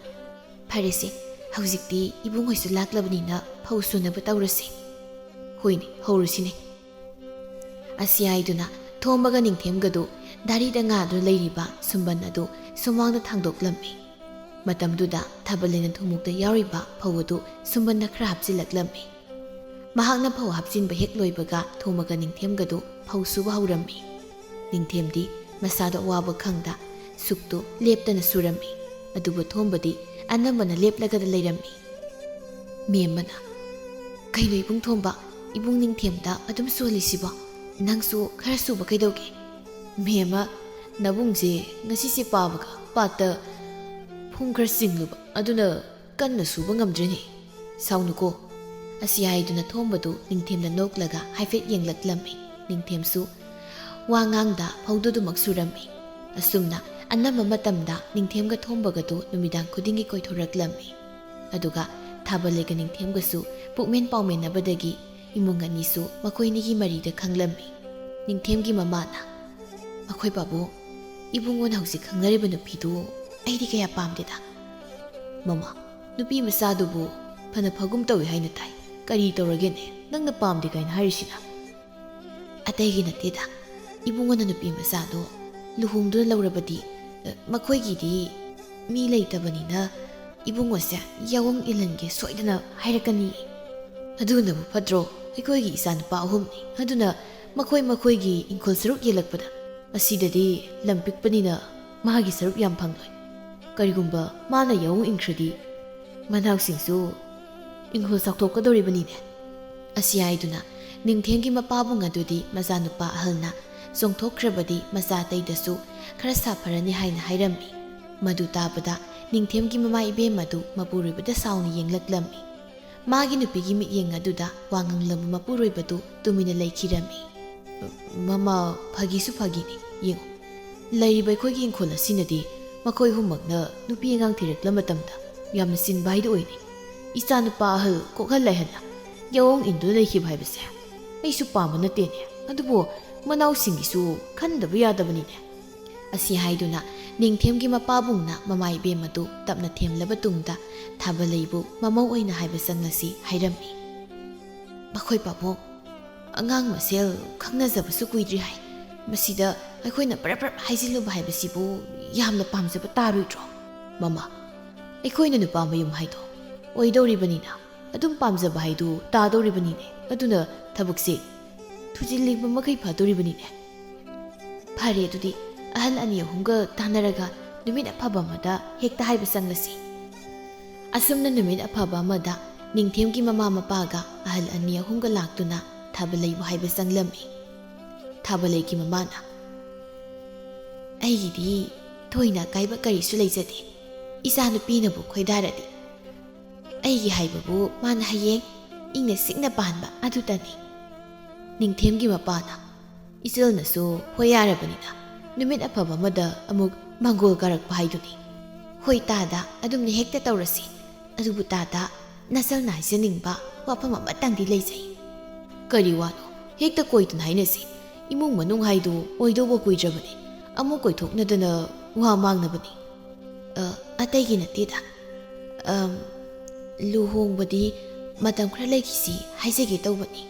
"ꯐꯔꯦꯁꯦ, ꯍꯧꯖꯤꯛꯇꯤ ꯏꯕꯨꯡ ꯍꯣꯏꯁꯨ ꯂꯥꯛꯂꯕꯅꯤꯅ ꯐꯧ ꯁꯨꯅꯕ ꯇꯧꯔꯁꯤ꯫" "ꯍꯣꯏꯅꯦ, ꯍꯧꯔꯁꯤꯅꯦ꯫" ꯑꯁꯤ ꯍꯥꯏꯗꯨꯅ ꯊꯣꯝꯕꯒ ꯅꯤꯡꯊꯦꯝꯒꯗꯨ ꯗꯥꯔꯤꯗ ꯉꯥꯗꯨꯅ ꯂꯩꯔꯤꯕ ꯁꯨꯝꯕꯟ ꯑꯗꯨ ꯁꯨꯃꯥꯡꯗ ꯊꯥꯡꯗꯣꯛꯂꯝꯃꯤ꯫ ꯃꯇꯝꯗꯨꯗ ꯊꯥꯕꯂꯩꯅ ꯊꯨꯝꯃꯣꯛꯇ ꯌꯥꯎꯔꯤꯕ ꯐꯧ ꯑꯗꯨ ꯁꯨꯝꯕꯟꯗ ꯈꯔ ꯍꯥꯞꯆꯤꯜꯂꯛꯂꯝꯃꯤ꯫ ꯃꯍꯥꯛꯅ ꯐꯧ ꯍꯥꯞꯆꯤꯟꯕ ꯍꯦꯛ ꯂꯣꯏꯕꯒ ꯊꯣꯝꯕꯒ ꯅꯤꯡꯊꯦꯝꯒꯗꯨ ꯐꯧ ꯁꯨꯕ ꯍꯧꯔꯝꯃꯤ꯫ ꯅꯤꯡꯊꯦꯝꯗꯤ ꯃꯁꯥꯗ ꯑꯋꯥꯕ ꯈꯪꯗ ꯁꯨꯛꯇꯨ ꯂꯦꯞꯇꯅ ꯁꯨꯔꯝꯃꯤ꯫ ꯑꯗꯨꯕꯨ ꯊꯣꯝꯕꯗꯤ ꯑꯅꯝꯕꯅ ꯂꯦꯞꯂꯒꯗ ꯂꯩꯔꯝꯃꯤ꯫ ꯃꯦꯝꯃꯅ, "ꯀꯩꯅꯣ ꯏꯕꯨꯡ ꯊꯣꯝꯕ, ꯏꯕꯨꯡ ꯅꯤꯡꯊꯦꯝꯗ ꯑꯗꯨꯝ ꯁꯨꯍꯜꯂꯤꯁꯤꯕꯣ? ꯅꯪꯁꯨ ꯈꯔ ꯁꯨꯕ ꯀꯩꯗꯧꯒꯦ?" "ꯃꯦꯝꯃ, ꯅꯕꯨꯡꯁꯦ ꯉꯁꯤꯁꯦ ꯄꯥꯕꯒ ꯄꯥꯠꯇ ꯐꯨꯝ ꯈꯔ ꯆꯤꯡꯂꯨꯕ, ꯑꯗꯨꯅ ꯀꯟꯅ ꯁꯨꯕ ꯉꯝꯗ꯭ꯔꯦꯅꯦ꯫ ꯁꯥꯎꯅꯨꯀꯣ꯫" ꯑꯁꯤ ꯍꯥꯏꯗꯨꯅ ꯊꯣꯝꯕꯗꯨ ꯅꯤꯡꯊꯦꯝꯅ ꯅꯣꯛꯂꯒ ꯍꯥꯏꯐꯦꯠ ꯌꯦꯡꯂꯛꯂꯝꯃꯤ꯫ ꯅꯤꯡꯊꯦꯝꯁꯨ ꯋꯥ ꯉꯥꯡꯗ ꯐꯧꯗꯨꯗꯨꯃꯛ ꯁꯨꯔꯝꯃꯤ꯫ ꯑꯁꯨꯝꯅ ꯑꯅꯝꯕ ꯃꯇꯝꯗ ꯅꯤꯡꯊꯦꯝꯒ ꯊꯣꯝꯕꯒꯗꯨ ꯅꯨꯃꯤꯗꯥꯡ ꯈꯨꯗꯤꯡꯒꯤ ꯀꯣꯏꯊꯣꯔꯛꯂꯝꯃꯤ꯫ ꯑꯗꯨꯒ ꯊꯥꯕꯂꯩꯒ ꯅꯤꯡꯊꯦꯝꯒꯁꯨ ꯄꯨꯛꯃꯦꯟ ꯄꯥꯎꯃꯦꯟꯅꯕꯗꯒꯤ ꯏꯃꯨꯡ ꯑꯅꯤꯁꯨ ꯃꯈꯣꯏ ꯑꯅꯤꯒꯤ ꯃꯔꯤꯗ ꯈꯪꯂꯝꯃꯤ꯫ ꯅꯤꯡꯊꯦꯝꯒꯤ ꯃꯃꯥꯅ, "ꯃꯈꯣꯏ ꯄꯥꯕꯨꯡ, ꯏꯕꯨꯡꯉꯣꯅ ꯍꯧꯖꯤꯛ ꯈꯪꯅꯔꯤꯕ ꯅꯨꯄꯤꯗꯨ ꯑꯩꯗꯤ ꯀꯌꯥ ꯄꯥꯝꯗꯦꯗ꯫ ꯃꯃꯥ, ꯅꯨꯄꯤ ꯃꯆꯥꯗꯨꯕꯨ ꯐꯅ ꯐꯒꯨꯝ ꯇꯧꯏ ꯍꯥꯏꯅ ꯇꯥꯏ꯫ ꯀꯔꯤ ꯇꯧꯔꯒꯦꯅꯦ ꯅꯪꯅ ꯄꯥꯝꯗꯦ ꯀꯥꯏꯅ ꯍꯥꯏꯔꯤꯁꯤꯅ?" "ꯑꯇꯩꯒꯤ ꯅꯠꯇꯦꯗ, ꯏꯕꯨꯡꯉꯣꯅ ꯅꯨꯄꯤ ꯃꯆꯥꯗꯣ ꯂꯨꯍꯣꯡꯗꯨꯅ ꯂꯧꯔꯕꯗꯤ, ꯑ, ꯃꯈꯣꯏꯒꯤꯗꯤ ꯃꯤ ꯂꯩꯇꯕꯅꯤꯅ ꯏꯕꯨꯡꯉꯣꯁꯦ ꯌꯥꯑꯣꯡ ꯏꯜꯍꯟꯒꯦ ꯁꯣꯏꯗꯅ ꯍꯥꯏꯔꯛꯀꯅꯤ꯫ ꯑꯗꯨꯅꯕꯨ ꯐꯠꯇ꯭ꯔꯣ? ꯑꯩꯈꯣꯏꯒꯤ ꯏꯆꯥꯅꯨꯄꯥ ꯑꯍꯨꯝꯅꯤ, ꯑꯗꯨꯅ ꯃꯈꯣꯏ ꯃꯈꯣꯏꯒꯤ ꯏꯪꯈꯣꯜ ꯁꯔꯨꯛ ꯌꯦꯜꯂꯛꯄꯗ ꯑꯁꯤꯗꯗꯤ ꯂꯝ ꯄꯤꯛꯄꯅꯤꯅ ꯃꯥꯒꯤ ꯁꯔꯨꯛ ꯌꯥꯝ ꯐꯪꯂꯣꯏ꯫ ꯀꯔꯤꯒꯨꯝꯕ ꯃꯥꯅ ꯌꯥꯑꯣꯡ ꯏꯟꯈ꯭ꯔꯗꯤ ꯃꯅꯥꯎꯁꯤꯡꯁꯨ ꯏꯪꯈꯣꯜ ꯆꯥꯎꯊꯣꯛꯀꯗꯧꯔꯤꯕꯅꯤꯅꯦ"꯫ ꯑꯁꯤ ꯍꯥꯏꯗꯨꯅ ꯅꯤꯡꯊꯦꯝꯒꯤ ꯃꯄꯥꯕꯨꯡ ꯑꯗꯨꯗꯤ ꯃꯆꯥꯅꯨꯄꯥ ꯑꯍꯜꯅ ꯆꯣꯡꯊꯣꯛꯈ꯭ꯔꯕꯗꯤ ꯃꯆꯥ ꯑꯇꯩꯗꯁꯨ ꯈꯔ ꯁꯥꯐꯔꯅꯤ ꯍꯥꯏꯅ ꯍꯥꯏꯔꯝꯃꯤ꯫ ꯃꯗꯨ ꯇꯥꯕꯗ ꯅꯤꯡꯊꯦꯝꯒꯤ ꯃꯃꯥ ꯏꯕꯦꯝ ꯑꯗꯨ ꯃꯄꯨꯔꯣꯏꯕꯗ ꯁꯥꯎꯅ ꯌꯦꯡꯂꯛꯂꯝꯃꯤ꯫ ꯃꯥꯒꯤ ꯅꯨꯄꯤꯒꯤ ꯃꯤꯠꯌꯦꯡ ꯑꯗꯨꯗ ꯋꯥ ꯉꯥꯡꯂꯝꯕ ꯃꯄꯨꯔꯣꯏꯕꯗꯨ ꯇꯨꯃꯤꯟꯅ ꯂꯩꯈꯤꯔꯝꯃꯤ꯫ "ꯃꯃꯥ, ꯐꯥꯒꯤꯁꯨ ꯐꯥꯒꯤꯅꯤ꯫ ꯌꯦꯡꯉꯨ, ꯂꯩꯔꯤꯕ ꯑꯩꯈꯣꯏꯒꯤ ꯏꯪꯈꯣꯜ ꯑꯁꯤꯅꯗꯤ ꯃꯈꯣꯏ ꯑꯍꯨꯝꯃꯛꯅ ꯅꯨꯄꯤ ꯑꯉꯥꯡ ꯊꯤꯔꯛꯂ ꯃꯇꯝꯗ ꯌꯥꯝꯅ ꯆꯤꯟꯕ ꯍꯥꯏꯗꯨ ꯑꯣꯏꯅꯤ꯫ ꯏꯆꯥꯅꯨꯄꯥ ꯑꯍꯜ ꯀꯣꯛꯍꯜ ꯂꯩꯍꯜꯂ ꯌꯥꯑꯣꯡ ꯏꯟꯗꯨꯅ ꯂꯩꯈꯤꯕ ꯍꯥꯏꯕꯁꯦ ꯑꯩꯁꯨ ꯄꯥꯝꯕ ꯅꯠꯇꯦꯅꯦ, ꯑꯗꯨꯕꯨ ꯃꯅꯥꯎꯁꯤꯡꯒꯤꯁꯨ ꯈꯟꯗꯕ ꯌꯥꯗꯕꯅꯤꯅꯦ"꯫ ꯑꯁꯤ ꯍꯥꯏꯗꯨꯅ ꯅꯤꯡꯊꯦꯝꯒꯤ ꯃꯄꯥꯕꯨꯡꯅ ꯃꯃꯥ ꯏꯕꯦꯝ ꯑꯗꯨ ꯇꯞꯅ ꯊꯦꯝꯂꯕ ꯇꯨꯡꯗ ꯊꯥꯕꯂꯩꯕꯨ ꯃꯃꯧ ꯑꯣꯏꯅ ꯍꯥꯏꯕ ꯆꯪꯂꯁꯤ ꯍꯥꯏꯔꯝꯃꯤ꯫ "ꯃꯈꯣꯏ ꯄꯥꯕꯨꯡ, ꯑꯉꯥꯡ ꯃꯁꯦꯜ ꯈꯪꯅꯖꯕꯁꯨ ꯀꯨꯏꯗ꯭ꯔꯤ ꯍꯥꯏ꯫ ꯃꯁꯤꯗ ꯑꯩꯈꯣꯏꯅ ꯄ꯭ꯔꯞ ꯄ꯭ꯔꯞ ꯍꯥꯏꯖꯤꯜꯂꯨꯕ ꯍꯥꯏꯕꯁꯤꯕꯨ ꯌꯥꯝꯅ ꯄꯥꯝꯖꯕ ꯇꯥꯔꯣꯏꯗ꯭ꯔꯣ? ꯃꯃꯥ, ꯑꯩꯈꯣꯏꯅ ꯅꯨꯄꯥ ꯃꯌꯨꯝ ꯍꯥꯏꯗꯣ ꯑꯣꯏꯗꯧꯔꯤꯕꯅꯤꯅ ꯑꯗꯨꯝ ꯄꯥꯝꯖꯕ ꯍꯥꯏꯗꯨ ꯇꯥꯗꯧꯔꯤꯕꯅꯤꯅꯦ꯫ ꯑꯗꯨꯅ ꯊꯕꯛꯁꯦ ꯊꯨꯖꯤꯜꯂꯤꯕ ꯃꯈꯩ ꯐꯗꯧꯔꯤꯕꯅꯤꯅꯦ"꯫ "ꯐꯔꯦ, ꯑꯗꯨꯗꯤ ꯑꯍꯜ ꯑꯅꯤ ꯑꯍꯨꯝꯒ ꯇꯥꯟꯅꯔꯒ ꯅꯨꯃꯤꯠ ꯑꯐꯕ ꯑꯃꯗ ꯍꯦꯛꯇ ꯍꯥꯏꯕ ꯆꯪꯂꯁꯤ"꯫ ꯑꯁꯨꯝꯅ ꯅꯨꯃꯤꯠ ꯑꯐꯕ ꯑꯃꯗ ꯅꯤꯡꯊꯦꯝꯒꯤ ꯃꯃꯥ ꯃꯄꯥꯒ ꯑꯍꯜ ꯑꯅꯤ ꯑꯍꯨꯝꯒ ꯂꯥꯛꯇꯨꯅ ꯊꯥꯕꯂꯩꯕꯨ ꯍꯥꯏꯕ ꯆꯪꯂꯝꯃꯤ꯫ ꯊꯥꯕꯂꯩꯒꯤ ꯃꯃꯥꯅ, "ꯑꯩꯒꯤꯗꯤ ꯊꯣꯏꯅ ꯑꯀꯥꯏꯕ ꯀꯔꯤꯁꯨ ꯂꯩꯖꯗꯦ꯫ ꯏꯆꯥꯅꯨꯄꯤꯅꯕꯨ ꯈꯣꯏꯗꯥꯔꯗꯤ ꯑꯩꯒꯤ ꯍꯥꯏꯕꯕꯨ ꯃꯥꯅ ꯍꯌꯦꯡ ꯏꯪꯅ ꯆꯤꯛꯅ ꯄꯥꯟꯕ ꯑꯗꯨꯇꯅꯤ"꯫ ꯅꯤꯡꯊꯦꯝꯒꯤ ꯃꯄꯥꯅ, "ꯏꯆꯜꯅꯁꯨ ꯍꯣꯏ ꯌꯥꯔꯕꯅꯤꯅ ꯅꯨꯃꯤꯠ ꯑꯐꯕ ꯑꯃꯗ ꯑꯃꯨꯛ ꯃꯪꯒꯣꯜ ꯀꯥꯔꯛꯄ ꯍꯥꯏꯗꯨꯅꯤ꯫ "ꯍꯣꯏ ꯇꯥꯗ, ꯑꯗꯨꯝꯅ ꯍꯦꯛꯇ ꯇꯧꯔꯁꯤ꯫ ꯑꯗꯨꯕꯨ ꯇꯥꯗ, ꯅꯆꯜꯅ ꯍꯥꯏꯖꯅꯤꯡꯕ ꯋꯥꯐꯝ ꯑꯃꯇꯪꯗꯤ ꯂꯩꯖꯩ꯫" "ꯀꯔꯤ ꯋꯥꯅꯣ? ꯍꯦꯛꯇ ꯀꯣꯏꯗꯅ ꯍꯥꯏꯅꯁꯤ꯫ ꯏꯃꯨꯡ ꯃꯅꯨꯡ ꯍꯥꯏꯗꯨ ꯑꯣꯏꯗꯧꯕ ꯀꯨꯏꯗ꯭ꯔꯕꯅꯤ꯫ ꯑꯃꯨꯛ ꯀꯣꯏꯊꯣꯛꯅꯗꯅ ꯋꯥ ꯃꯥꯡꯅꯕꯅꯤ꯫" "ꯑ, ꯑꯇꯩꯒꯤ ꯅꯠꯇꯦꯗ꯫ ꯑꯝ, ꯂꯨꯍꯣꯡꯕꯗꯤ ꯃꯇꯝ ꯈꯔ ꯂꯩꯈꯤꯁꯤ ꯍꯥꯏꯖꯒꯦ ꯇꯧꯕꯅꯤ꯫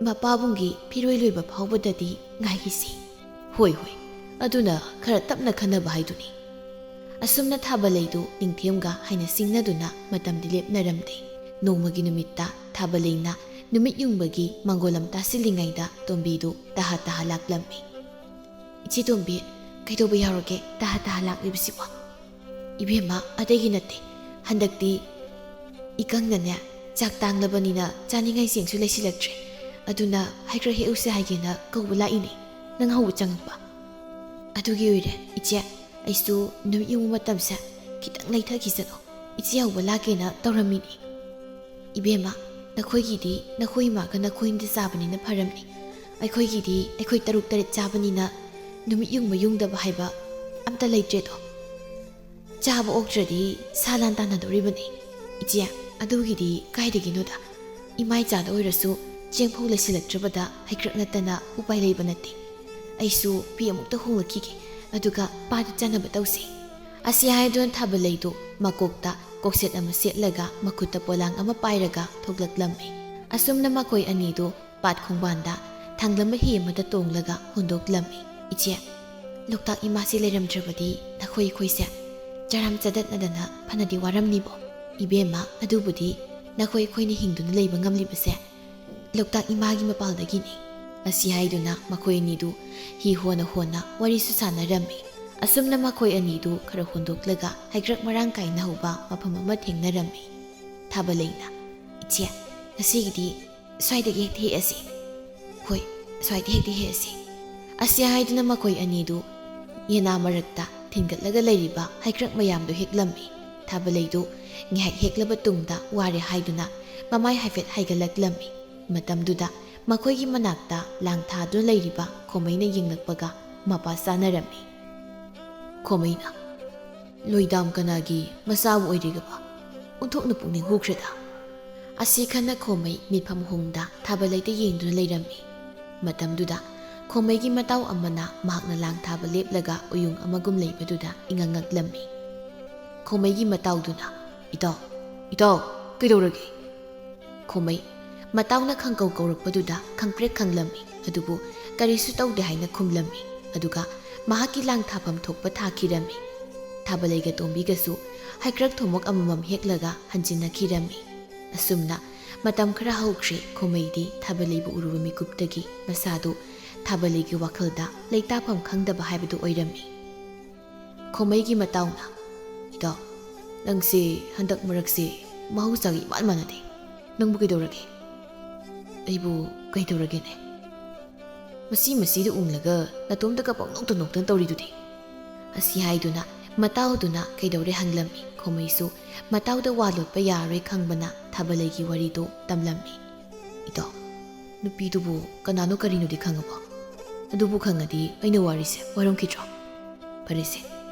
ꯃꯄꯥꯕꯨꯡꯒꯤ ꯐꯤꯔꯣꯏ ꯂꯣꯏꯕ ꯐꯥꯎꯕꯗꯗꯤ ꯉꯥꯏꯈꯤꯁꯤ꯫" "ꯍꯣꯏ, ꯍꯣꯏ, ꯑꯗꯨꯅ ꯈꯔ ꯇꯞꯅ ꯈꯟꯅꯕ ꯍꯥꯏꯗꯨꯅꯤ꯫" ꯑꯁꯨꯝꯅ ꯊꯥꯕꯂꯩꯗꯨ ꯅꯤꯡꯊꯦꯝꯒ ꯍꯥꯏꯅ ꯁꯤꯡꯅꯗꯨꯅ ꯃꯇꯝꯗꯤ ꯂꯦꯞꯅꯔꯝꯗꯦ꯫ ꯅꯣꯡꯃꯒꯤ ꯅꯨꯃꯤꯠꯇ ꯊꯥꯕꯂꯩꯅ ꯅꯨꯃꯤꯠ ꯌꯨꯡꯕꯒꯤ ꯃꯪꯒꯣꯜ ꯑꯃ ꯇꯥꯁꯤꯜꯂꯤꯉꯩꯗ ꯇꯣꯝꯕꯤꯗꯨ ꯇꯍꯥ ꯇꯍꯥ ꯂꯥꯛꯂꯝꯃꯤ꯫ "ꯏꯆꯦ ꯇꯣꯝꯕꯤ, ꯀꯩꯗꯧꯕ ꯌꯥꯎꯔꯒꯦ ꯇꯍꯥ ꯇꯍꯥ ꯂꯥꯛꯂꯤꯕꯁꯤꯕꯣ?" "ꯏꯕꯦꯝꯃ, ꯑꯇꯩꯒꯤ ꯅꯠꯇꯦ꯫ ꯍꯟꯗꯛꯇꯤ ꯏꯀꯪꯅꯅꯦ, ꯆꯥꯛ ꯇꯥꯡꯂꯕꯅꯤꯅ ꯆꯥꯅꯤꯡꯉꯥꯏ ꯆꯦꯡꯁꯨ ꯂꯩꯁꯤꯜꯂꯛꯇ꯭ꯔꯦ꯫ ꯑꯗꯨꯅ ꯍꯩꯀ꯭ꯔꯛ ꯍꯦꯛꯎꯁꯦ ꯍꯥꯏꯒꯦꯅ ꯀꯧꯕ ꯂꯥꯛꯏꯅꯦ, ꯅꯪ ꯍꯧꯕ ꯆꯪꯉꯛꯄ꯫" "ꯑꯗꯨꯒꯤ ꯑꯣꯏꯔꯦ ꯏꯆꯦ, ꯑꯩꯁꯨ ꯅꯨꯃꯤꯠ ꯌꯨꯡꯕ ꯃꯇꯝꯁꯦ ꯈꯤꯇꯪ ꯂꯩꯊꯈꯤꯁꯅꯨ, ꯏꯆꯦ ꯍꯧꯕ ꯂꯥꯛꯀꯦꯅ ꯇꯧꯔꯝꯃꯤꯅꯤ꯫" "ꯏꯕꯦꯝꯃ, ꯅꯈꯣꯏꯒꯤꯗꯤ ꯅꯈꯣꯏ ꯏꯃꯥꯒ ꯅꯈꯣꯏ ꯑꯅꯤꯗ ꯆꯥꯕꯅꯤꯅ ꯐꯔꯝꯅꯤ꯫ ꯑꯩꯈꯣꯏꯒꯤꯗꯤ ꯑꯩꯈꯣꯏ ꯇꯔꯨꯛ ꯇꯔꯦꯠ ꯆꯥꯕꯅꯤꯅ ꯅꯨꯃꯤꯠ ꯌꯨꯡꯕ ꯌꯨꯡꯗꯕ ꯍꯥꯏꯕ ꯑꯝꯇ ꯂꯩꯇ꯭ꯔꯦꯗꯣ꯫ ꯆꯥꯕ ꯑꯣꯛꯇ꯭ꯔꯗꯤ ꯁꯥ ꯂꯥꯟ ꯇꯥꯟꯅꯗꯧꯔꯤꯕꯅꯤ꯫" "ꯏꯆꯦ, ꯑꯗꯨꯒꯤꯗꯤ ꯀꯥꯏꯗꯒꯤꯅꯣꯗ? ꯏꯃꯥ ꯏꯆꯥꯗ ꯑꯣꯏꯔꯁꯨ ꯆꯦꯡꯐꯧ ꯂꯩꯁꯤꯜꯂꯛꯇ꯭ꯔꯕꯗ ꯍꯩꯀ꯭ꯔꯛ ꯅꯠꯇꯅ ꯎꯄꯥꯏ ꯂꯩꯕ ꯅꯠꯇꯦ꯫ ꯑꯩꯁꯨ ꯐꯤ ꯑꯃꯨꯛꯇ ꯍꯣꯡꯂꯛꯈꯤꯒꯦ, ꯑꯗꯨꯒ ꯄꯥꯗ ꯆꯥꯅꯕ ꯇꯧꯁꯤ꯫" ꯑꯁꯤ ꯍꯥꯏꯗꯨꯅ ꯊꯥꯕꯂꯩꯗꯨ ꯃꯀꯣꯛꯇ ꯀꯣꯛꯁꯦꯠ ꯑꯃ ꯁꯦꯠꯂꯒ ꯃꯈꯨꯠꯇ ꯄꯣꯂꯥꯡ ꯑꯃ ꯄꯥꯏꯔꯒ ꯊꯣꯛꯂꯛꯂꯝꯃꯤ꯫ ꯑꯁꯨꯝꯅ ꯃꯈꯣꯏ ꯑꯅꯤꯗꯨ ꯄꯥꯠ ꯈꯣꯡꯕꯥꯟꯗ ꯊꯥꯡꯂꯝꯕ ꯍꯤ ꯑꯃꯗ ꯇꯣꯡꯂꯒ ꯍꯣꯟꯗꯣꯛꯂꯝꯃꯤ꯫ "ꯏꯆꯦ, ꯂꯣꯛꯇꯥꯛ ꯏꯃꯥꯁꯤ ꯂꯩꯔꯝꯗ꯭ꯔꯕꯗꯤ ꯅꯈꯣꯏ ꯑꯩꯈꯣꯏꯁꯦ ꯆꯔꯥꯝ ꯆꯗꯠꯅꯗꯅ ꯐꯅꯗꯤ ꯋꯥꯔꯝꯅꯤꯕꯣ꯫" "ꯏꯕꯦꯝꯃ, ꯑꯗꯨꯕꯨꯗꯤ ꯅꯈꯣꯏ ꯑꯩꯈꯣꯏꯅ ꯍꯤꯡꯗꯨꯅ ꯂꯩꯕ ꯉꯝꯂꯤꯕꯁꯦ ꯂꯣꯛꯇꯥꯛ ꯏꯃꯥꯒꯤ ꯃꯄꯥꯜꯗꯒꯤꯅꯤ꯫" ꯑꯁꯤ ꯍꯥꯏꯗꯨꯅ ꯃꯈꯣꯏ ꯑꯅꯤꯗꯨ ꯍꯤ ꯍꯣꯟꯅ ꯍꯣꯟꯅ ꯋꯥꯔꯤꯁꯨ ꯁꯥꯟꯅꯔꯝꯃꯤ꯫ ꯑꯁꯨꯝꯅ ꯃꯈꯣꯏ ꯑꯅꯤꯗꯨ ꯈꯔ ꯍꯣꯟꯗꯣꯛꯂꯒ ꯍꯩꯀ꯭ꯔꯛ ꯃꯔꯥꯡ ꯀꯥꯏꯅ ꯍꯧꯕ ꯃꯐꯝ ꯑꯃ ꯊꯦꯡꯅꯔꯝꯃꯤ꯫ ꯊꯥꯕꯂꯩꯅ, "ꯏꯆꯦ, ꯉꯁꯤꯒꯤꯗꯤ ꯁ꯭ꯋꯥꯏꯗꯒꯤ ꯍꯦꯛꯇ ꯍꯦꯛꯑꯁꯤ꯫" "ꯍꯣꯏ, ꯁ꯭ꯋꯥꯏꯗ ꯍꯦꯛꯇ ꯍꯦꯛꯑꯁꯤ꯫" ꯑꯁꯤ ꯍꯥꯏꯗꯨꯅ ꯃꯈꯣꯏ ꯑꯅꯤꯗꯨ ꯌꯦꯅꯥ ꯃꯔꯛꯇ ꯊꯤꯟꯒꯠꯂꯒ ꯂꯩꯔꯤꯕ ꯍꯩꯀ꯭ꯔꯛ ꯃꯌꯥꯝꯗꯨ ꯍꯦꯛꯂꯝꯃꯤ꯫ ꯊꯥꯕꯂꯩꯗꯨ ꯉꯥꯏꯍꯥꯛ ꯍꯦꯛꯂꯕ ꯇꯨꯡꯗ ꯋꯥꯔꯦ ꯍꯥꯏꯗꯨꯅ ꯃꯃꯥꯏ ꯍꯥꯏꯐꯦꯠ ꯍꯥꯏꯒꯠꯂꯛꯂꯝꯃꯤ꯫ ꯃꯇꯝꯗꯨꯗ ꯃꯈꯣꯏꯒꯤ ꯃꯅꯥꯛꯇ ꯂꯥꯡ ꯊꯥꯗꯨꯅ ꯂꯩꯔꯤꯕ ꯈꯣꯃꯩꯅ ꯌꯦꯡꯂꯛꯄꯒ, ꯃꯄꯥ ꯆꯥꯅꯔꯝꯃꯤ꯫ ꯈꯣꯃꯩꯅ, "ꯂꯣꯏꯗꯥꯝ ꯀꯅꯥꯒꯤ ꯃꯆꯥꯕꯨ ꯑꯣꯏꯔꯤꯒꯕ? ꯑꯣꯟꯊꯣꯛꯅ ꯄꯨꯛꯅꯤꯡ ꯍꯨꯈ꯭ꯔꯦꯗ"꯫ ꯑꯁꯤ ꯈꯟꯅ ꯈꯣꯃꯩ ꯃꯤꯠꯐꯝ ꯍꯣꯡꯗ ꯊꯥꯕꯂꯩꯗ ꯌꯦꯡꯗꯨꯅ ꯂꯩꯔꯝꯃꯤ꯫ ꯃꯇꯝꯗꯨꯗ ꯈꯣꯃꯩꯒꯤ ꯃꯇꯥꯎ ꯑꯃꯅ ꯃꯍꯥꯛꯅ ꯂꯥꯡ ꯊꯥꯕ ꯂꯦꯞꯂꯒ ꯎꯌꯨꯡ ꯑꯃꯒꯨꯝ ꯂꯩꯕꯗꯨꯗ ꯏꯉꯛ ꯉꯛꯂꯝꯃꯤ꯫ ꯈꯣꯃꯩꯒꯤ ꯃꯇꯥꯎꯗꯨꯅ, "ꯏꯇꯥꯎ, ꯏꯇꯥꯎ, ꯀꯩꯗꯧꯔꯒꯦ?" ꯈꯣꯃꯩ ꯃꯇꯥꯎꯅ ꯈꯪꯀꯧ ꯀꯧꯔꯛꯄꯗꯨꯗ ꯈꯪꯄ꯭ꯔꯦꯛ ꯈꯪꯂꯝꯃꯤ, ꯑꯗꯨꯕꯨ ꯀꯔꯤꯁꯨ ꯇꯧꯗꯦ ꯍꯥꯏꯅ ꯈꯨꯝꯂꯝꯃꯤ꯫ ꯑꯗꯨꯒ ꯃꯍꯥꯛꯀꯤ ꯂꯥꯡ ꯊꯥꯐꯝ ꯊꯣꯛꯄ ꯊꯥꯈꯤꯔꯝꯃꯤ꯫ ꯊꯥꯕꯂꯩꯒ ꯇꯣꯝꯕꯤꯒꯁꯨ ꯍꯩꯀ꯭ꯔꯛ ꯊꯣꯃꯣꯛ ꯑꯃꯃꯝ ꯍꯦꯛꯂꯒ ꯍꯟꯖꯤꯟꯅꯈꯤꯔꯝꯃꯤ꯫ ꯑꯁꯨꯝꯅ ꯃꯇꯝ ꯈꯔ ꯍꯧꯈ꯭ꯔꯦ꯫ ꯈꯣꯃꯩꯗꯤ ꯊꯥꯕꯂꯩꯕꯨ ꯎꯔꯨꯕ ꯃꯤꯀꯨꯞꯇꯒꯤ ꯃꯁꯥꯗꯨ ꯊꯥꯕꯂꯩꯒꯤ ꯋꯥꯈꯜꯗ ꯂꯩꯇꯥꯐꯝ ꯈꯪꯗꯕ ꯍꯥꯏꯕꯗꯨ ꯑꯣꯏꯔꯝꯃꯤ꯫ ꯈꯣꯃꯩꯒꯤ ꯃꯇꯥꯎꯅ, "ꯏꯇꯥꯎ, ꯅꯪꯁꯦ ꯍꯟꯗꯛ ꯃꯔꯛꯁꯦ ꯃꯍꯧꯁꯥꯒ ꯏꯃꯥꯟ ꯃꯥꯟꯅꯗꯦ꯫ ꯅꯪꯕꯨ ꯀꯩꯗꯧꯔꯒꯦ?" "ꯑꯩꯕꯨ ꯀꯩꯗꯧꯔꯒꯦꯅꯦ? ꯃꯁꯤ ꯃꯁꯤꯗ ꯎꯡꯂꯒ ꯅꯇꯣꯝꯇꯒ ꯄꯪꯅꯣꯛꯇ ꯅꯣꯛꯇꯅ ꯇꯧꯔꯤꯗꯨꯗꯤ?" ꯑꯁꯤ ꯍꯥꯏꯗꯨꯅ ꯃꯇꯥꯎꯗꯨꯅ ꯀꯩꯗꯧꯔꯦ ꯍꯪꯂꯝꯃꯤ꯫ ꯈꯣꯃꯩꯁꯨ ꯃꯇꯥꯎꯗ ꯋꯥ ꯂꯣꯠꯄ ꯌꯥꯔꯣꯏ ꯈꯪꯕꯅ ꯊꯥꯕꯂꯩꯒꯤ ꯋꯥꯔꯤꯗꯨ ꯇꯝꯂꯝꯃꯤ꯫ "ꯏꯇꯥꯎ, ꯅꯨꯄꯤꯗꯨꯕꯨ ꯀꯅꯥꯅꯣ ꯀꯔꯤꯅꯣꯗꯤ ꯈꯪꯉꯕꯣ? ꯑꯗꯨꯕꯨ ꯈꯪꯉꯗꯤ ꯑꯩꯅ ꯋꯥꯔꯤꯁꯦ ꯋꯥꯔꯝꯈꯤꯗ꯭ꯔꯣ? ꯐꯔꯦꯁꯦ,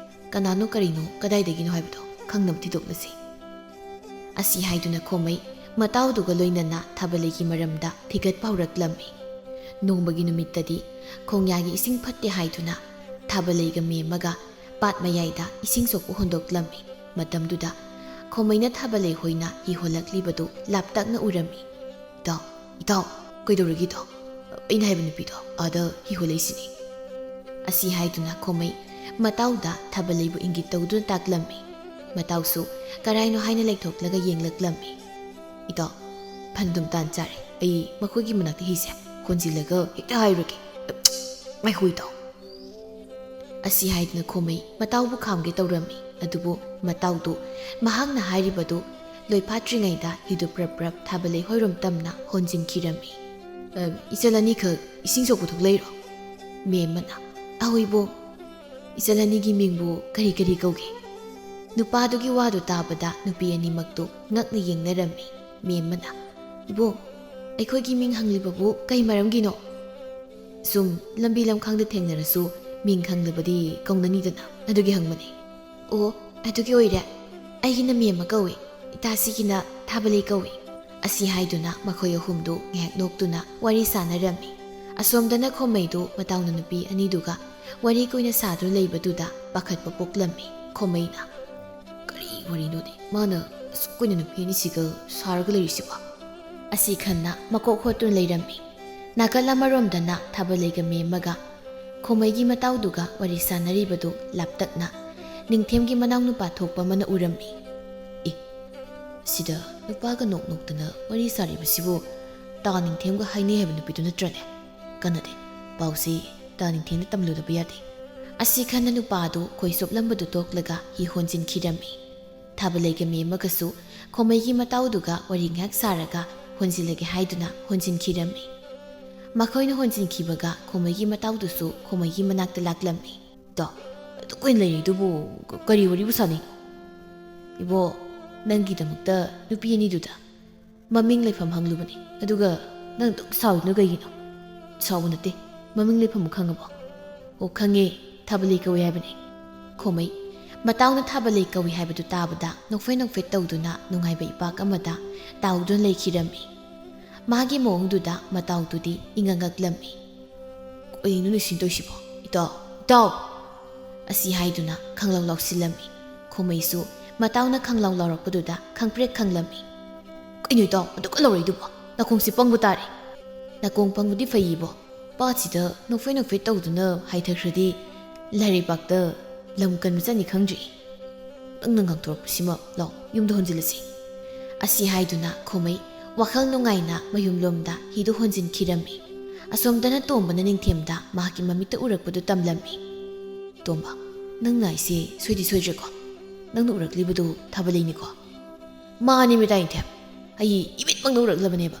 ꯀꯅꯥꯅꯣ ꯀꯔꯤꯅꯣ ꯀꯗꯥꯏꯗꯒꯤꯅꯣ ꯍꯥꯏꯕꯗꯣ ꯈꯪꯅꯕ ꯊꯤꯗꯣꯛꯂꯁꯤ"꯫ ꯑꯁꯤ ꯍꯥꯏꯗꯨꯅ ꯈꯣꯃꯩ ꯃꯇꯥꯎꯗꯨꯒ ꯂꯣꯏꯅꯅ ꯊꯥꯕꯂꯩꯒꯤ ꯃꯔꯝꯗ ꯊꯤꯒꯠꯄ ꯍꯧꯔꯛꯂꯝꯃꯤ꯫ ꯅꯣꯡꯃꯒꯤ ꯅꯨꯃꯤꯠꯇꯗꯤ ꯈꯣꯡꯌꯥꯒꯤ ꯏꯁꯤꯡ ꯐꯠꯇꯦ ꯍꯥꯏꯗꯨꯅ ꯊꯥꯕꯂꯩꯒ ꯃꯦꯝꯃꯒ ꯄꯥꯠ ꯃꯌꯥꯏꯗ ꯏꯁꯤꯡ ꯁꯣꯛꯄ ꯍꯣꯟꯗꯣꯛꯂꯝꯃꯤ꯫ ꯃꯇꯝꯗꯨꯗ ꯈꯣꯃꯩꯅ ꯊꯥꯕꯂꯩ ꯍꯣꯏꯅ ꯍꯤ ꯍꯣꯜꯂꯛꯂꯤꯕꯗꯨ ꯂꯥꯞꯇꯛꯅ ꯎꯔꯝꯃꯤ꯫ "ꯏꯇꯥꯎ, ꯏꯇꯥꯎ, ꯀꯩꯗꯧꯔꯒꯦ ꯏꯇꯥꯎ? ꯑꯩꯅ ꯍꯥꯏꯕ ꯅꯨꯄꯤꯗꯣ ꯑꯥꯗ ꯍꯤ ꯍꯣꯜꯂꯛꯏꯁꯤꯅꯤ"꯫ ꯑꯁꯤ ꯍꯥꯏꯗꯨꯅ ꯈꯣꯃꯩ ꯃꯇꯥꯎꯗ ꯊꯥꯕꯂꯩꯕꯨ ꯏꯪꯒꯤꯠ ꯇꯧꯗꯨꯅ ꯇꯥꯛꯂꯝꯃꯤ꯫ ꯃꯇꯥꯎꯁꯨ ꯀꯔꯥꯏꯅꯣ ꯍꯥꯏꯅ ꯂꯩꯊꯣꯛꯂꯒ ꯌꯦꯡꯂꯛꯂꯝꯃꯤ꯫ "ꯏꯇꯥꯎ, ꯐꯟꯗꯨꯝ ꯇꯥꯟ ꯆꯥꯔꯦ꯫ ꯑꯩ ꯃꯈꯣꯏꯒꯤ ꯃꯅꯥꯛꯇ ꯍꯤꯁꯦ ꯍꯣꯟꯖꯤꯜꯂꯒ ꯍꯦꯛꯇ ꯍꯥꯏꯔꯨꯔꯒꯦ꯫ ꯉꯥꯏꯈꯣ ꯏꯇꯥꯎ"꯫ ꯑꯁꯤ ꯍꯥꯏꯗꯨꯅ ꯈꯣꯃꯩ ꯃꯇꯥꯎꯕꯨ ꯈꯥꯝꯒꯦ ꯇꯧꯔꯝꯃꯤ, ꯑꯗꯨꯕꯨ ꯃꯇꯥꯎꯗꯨ ꯃꯍꯥꯛꯅ ꯍꯥꯏꯔꯤꯕꯗꯨ ꯂꯣꯏꯐꯥꯠꯇ꯭ꯔꯤꯉꯩꯗ ꯍꯤꯗꯨ ꯄ꯭ꯔꯞ ꯄ꯭ꯔꯞ ꯊꯥꯕꯂꯩ ꯍꯣꯏꯔꯣꯝ ꯇꯝꯅ ꯍꯣꯟꯖꯤꯟꯈꯤꯔꯝꯃꯤ꯫ "ꯑ, ꯏꯆꯜ ꯑꯅꯤꯈꯛ ꯏꯁꯤꯡ ꯁꯣꯛꯄ ꯊꯣꯛꯂꯛꯏꯔꯣ?" ꯃꯦꯝꯃꯅ, "ꯑꯍꯣꯏꯕꯣ, ꯏꯆꯜ ꯑꯅꯤꯒꯤ ꯃꯤꯡꯕꯨ ꯀꯔꯤ ꯀꯔꯤ ꯀꯧꯒꯦ?" ꯅꯨꯄꯥꯗꯨꯒꯤ ꯋꯥꯗꯨ ꯇꯥꯕꯗ ꯅꯨꯄꯤ ꯑꯅꯤꯃꯛꯇꯨ ꯉꯛꯅ ꯌꯦꯡꯅꯔꯝꯃꯤ꯫ ꯃꯦꯝꯃꯅ, "ꯏꯕꯨꯡ, ꯑꯩꯈꯣꯏꯒꯤ ꯃꯤꯡ ꯍꯪꯂꯤꯕꯕꯨ ꯀꯩ ꯃꯔꯝꯒꯤꯅꯣ?" "ꯁꯨꯝ ꯂꯝꯕꯤ ꯂꯝꯈꯥꯡꯗ ꯊꯦꯡꯅꯔꯁꯨ "ꯃꯤꯡ ꯈꯪꯗꯕꯗꯤ ꯀꯧꯅꯅꯤꯗꯅ, ꯑꯗꯨꯒꯤ ꯍꯪꯕꯅꯤ꯫" "ꯑꯣ, ꯑꯗꯨꯒꯤ ꯑꯣꯏꯔꯦ꯫ ꯑꯩꯒꯤꯅ ꯃꯦꯝꯃ ꯀꯧꯏ, ꯏꯇꯥꯁꯤꯒꯤꯅ ꯊꯥꯕꯂꯩ ꯀꯧꯏ꯫" ꯑꯁꯤ ꯍꯥꯏꯗꯨꯅ ꯃꯈꯣꯏ ꯑꯍꯨꯝꯗꯨ ꯉꯥꯏꯍꯥꯛ ꯅꯣꯛꯇꯨꯅ ꯋꯥꯔꯤ ꯁꯥꯟꯅꯔꯝꯃꯤ꯫ ꯑꯁꯣꯝꯗꯅ ꯈꯣꯃꯩꯗꯨ ꯃꯇꯥꯎꯅ ꯅꯨꯄꯤ ꯑꯅꯤꯗꯨꯒ ꯋꯥꯔꯤ ꯀꯨꯏꯅ ꯁꯥꯗꯨꯅ ꯂꯩꯕꯗꯨꯗ ꯄꯥꯈꯠꯄ ꯄꯣꯛꯂꯝꯃꯤ꯫ ꯈꯣꯃꯩꯅ, "ꯀꯔꯤ ꯋꯥꯔꯤꯅꯣꯅꯦ ꯃꯥꯅ ꯑꯁꯨꯛ ꯀꯨꯏꯅ ꯅꯨꯄꯤ ꯑꯅꯤꯁꯤꯒ ꯁꯥꯔꯒ ꯂꯩꯔꯤꯁꯤꯕꯣ?" ꯑꯁꯤ ꯈꯟꯅ ꯃꯀꯣꯛ ꯍꯣꯠꯇꯨꯅ ꯂꯩꯔꯝꯃꯤ꯫ ꯅꯥꯀꯜ ꯑꯃꯔꯣꯝꯗꯅ ꯊꯥꯕꯂꯩꯒ ꯃꯦꯝꯃꯒ ꯈꯣꯃꯩꯒꯤ ꯃꯇꯥꯎꯗꯨꯒ ꯋꯥꯔꯤ ꯁꯥꯟꯅꯔꯤꯕꯗꯨ ꯂꯥꯞꯇꯛꯅ ꯅꯤꯡꯊꯦꯝꯒꯤ ꯃꯅꯥꯎꯅꯨꯄꯥ ꯊꯣꯛꯄ ꯑꯃꯅ ꯎꯔꯝꯃꯤ꯫ "ꯑꯦ, ꯁꯤꯗ ꯅꯨꯄꯥꯒ ꯅꯣꯛ ꯅꯣꯛꯇꯅ ꯋꯥꯔꯤ ꯁꯥꯔꯤꯕꯁꯤꯕꯨ ꯇꯥ ꯅꯤꯡꯊꯦꯝꯒ ꯍꯥꯏꯅꯩ ꯍꯥꯏꯕ ꯅꯨꯄꯤꯗꯨ ꯅꯠꯇ꯭ꯔꯅꯦ? ꯀꯥꯟꯅꯗꯦ, ꯇꯥ ꯅꯤꯡꯊꯦꯝꯅ ꯇꯝꯂꯨꯗꯕ ꯌꯥꯗꯦ꯫" ꯑꯁꯤ ꯈꯟꯅ ꯅꯨꯄꯥ ꯑꯗꯨ ꯈꯣꯏ ꯆꯣꯞꯂꯝꯕꯗꯨ ꯇꯣꯛꯂꯒ ꯍꯤ ꯍꯣꯟꯖꯤꯟꯈꯤꯔꯝꯃꯤ꯫ ꯊꯥꯕꯂꯩꯒ ꯃꯦꯝꯃꯒꯁꯨ ꯈꯣꯃꯩꯒꯤ ꯃꯇꯥꯎꯗꯨꯒ ꯋꯥꯔꯤ ꯉꯥꯏꯍꯥꯛ ꯁꯥꯔꯒ ꯍꯣꯟꯖꯤꯜꯂꯒꯦ ꯍꯥꯏꯗꯨꯅ ꯍꯣꯟꯖꯤꯟꯈꯤꯔꯝꯃꯤ꯫ ꯃꯈꯣꯏꯅ ꯍꯣꯟꯖꯤꯟꯈꯤꯕꯒ ꯈꯣꯃꯩꯒꯤ ꯃꯇꯥꯎꯗꯨꯁꯨ ꯈꯣꯃꯩꯒꯤ ꯃꯅꯥꯛꯇ ꯂꯥꯛꯂꯝꯃꯤ꯫ "ꯇꯣ, ꯑꯗꯨ ꯀꯨꯏꯅ ꯂꯩꯔꯤꯗꯨꯕꯨ ꯀꯔꯤ ꯋꯥꯔꯤꯕꯨ ꯁꯥꯅꯤꯡ? ꯏꯕꯣ, ꯅꯪꯒꯤꯗꯃꯛꯇ ꯅꯨꯄꯤ ꯑꯅꯤꯗꯨꯗ ꯃꯃꯤꯡ ꯂꯩꯐꯝ ꯍꯪꯂꯨꯕꯅꯤ, ꯑꯗꯨꯒ ꯅꯪ ꯑꯗꯨꯛ ꯁꯥꯎꯔꯤꯗꯨꯅ ꯀꯩꯒꯤꯅꯣ?" "ꯁꯥꯎꯕ ꯅꯠꯇꯦ, ꯃꯃꯤꯡ ꯂꯩꯐꯝ ꯈꯪꯉꯕꯣ?" "ꯑꯣ, ꯈꯪꯉꯦ, ꯊꯥꯕꯂꯩ ꯀꯧꯏ ꯍꯥꯏꯕꯅꯤ꯫" ꯈꯣꯃꯩ ꯃꯇꯥꯎꯅ ꯊꯥꯕꯂꯩ ꯀꯧꯏ ꯍꯥꯏꯕꯗꯨ ꯇꯥꯕꯗ ꯅꯣꯛꯐꯦꯠ ꯅꯣꯛꯐꯦꯠ ꯇꯧꯗꯨꯅ ꯅꯨꯡꯉꯥꯏꯕ ꯏꯄꯥꯛ ꯑꯃꯗ ꯇꯥꯎꯗꯨꯅ ꯂꯩꯈꯤꯔꯝꯃꯤ꯫ ꯃꯥꯒꯤ ꯃꯑꯣꯡꯗꯨꯗ ꯃꯇꯥꯎꯗꯨꯗꯤ ꯏꯉꯛ ꯉꯛꯂꯝꯃꯤ꯫ "ꯀꯩꯅꯣ ꯅꯨꯡꯁꯤꯅ ꯇꯧꯏꯁꯤꯕꯣ? ꯏꯇꯥꯎ, ꯏꯇꯥꯎ!" ꯑꯁꯤ ꯍꯥꯏꯗꯨꯅ ꯈꯪꯂꯥꯎ ꯂꯥꯎꯁꯤꯜꯂꯝꯃꯤ꯫ ꯈꯣꯃꯩꯁꯨ ꯃꯇꯥꯎꯅ ꯈꯪꯂꯥꯎ ꯂꯥꯎꯔꯛꯄꯗꯨꯗ ꯈꯪꯄ꯭ꯔꯦꯛ ꯈꯪꯂꯝꯃꯤ꯫ "ꯀꯩꯅꯣ ꯏꯇꯥꯎ, ꯑꯗꯨꯛꯀ ꯂꯥꯎꯔꯛꯏꯗꯨꯕꯣ? ꯅꯥꯀꯣꯡꯁꯤ ꯄꯪꯕ ꯇꯥꯔꯦ꯫" "ꯅꯥꯀꯣꯡ ꯄꯪꯕꯗꯤ ꯐꯩꯌꯦꯕꯣ, ꯄꯥꯠꯁꯤꯗ ꯅꯣꯛꯐꯦꯠ ꯅꯣꯛꯐꯦꯠ ꯇꯧꯗꯨꯅ ꯍꯥꯏꯊꯈ꯭ꯔꯗꯤ ꯂꯥꯏꯔꯩꯕꯥꯛꯇ ꯂꯝ ꯀꯟꯕ ꯆꯠꯅꯤ ꯈꯪꯗ꯭ꯔꯤ꯫ ꯅꯪꯅ ꯉꯥꯡꯊꯣꯔꯛꯄꯁꯤꯃ ꯂꯥꯎ, ꯌꯨꯝꯗ ꯍꯣꯟꯖꯤꯜꯂꯁꯤ꯫" ꯑꯁꯤ ꯍꯥꯏꯗꯨꯅ ꯈꯣꯃꯩ ꯋꯥꯈꯜ ꯅꯨꯡꯉꯥꯏꯅ ꯃꯌꯨꯝꯂꯣꯝꯗ ꯍꯤꯗꯨ ꯍꯣꯟꯖꯤꯟꯈꯤꯔꯝꯃꯤ꯫ ꯑꯁꯣꯝꯗꯅ ꯇꯣꯝꯕꯅ ꯅꯤꯡꯊꯦꯝꯗ ꯃꯍꯥꯛꯀꯤ ꯃꯃꯤꯠꯇ ꯎꯔꯛꯄꯗꯨ ꯇꯝꯂꯝꯃꯤ꯫ "ꯇꯣꯝꯕ, ꯅꯪ ꯅꯥꯏꯁꯦ ꯁꯣꯏꯗꯤ ꯁꯣꯏꯗ꯭ꯔꯦꯀꯣ? ꯅꯪꯅ ꯎꯔꯛꯂꯤꯕꯗꯨ ꯊꯥꯕꯂꯩꯅꯤꯀꯣ?" "ꯃꯥꯅꯤ ꯃꯦꯗꯥ ꯅꯤꯡꯊꯦꯝ, ꯑꯩ ꯏꯃꯤꯠꯃꯛꯅ ꯎꯔꯛꯂꯕꯅꯦꯕ꯫"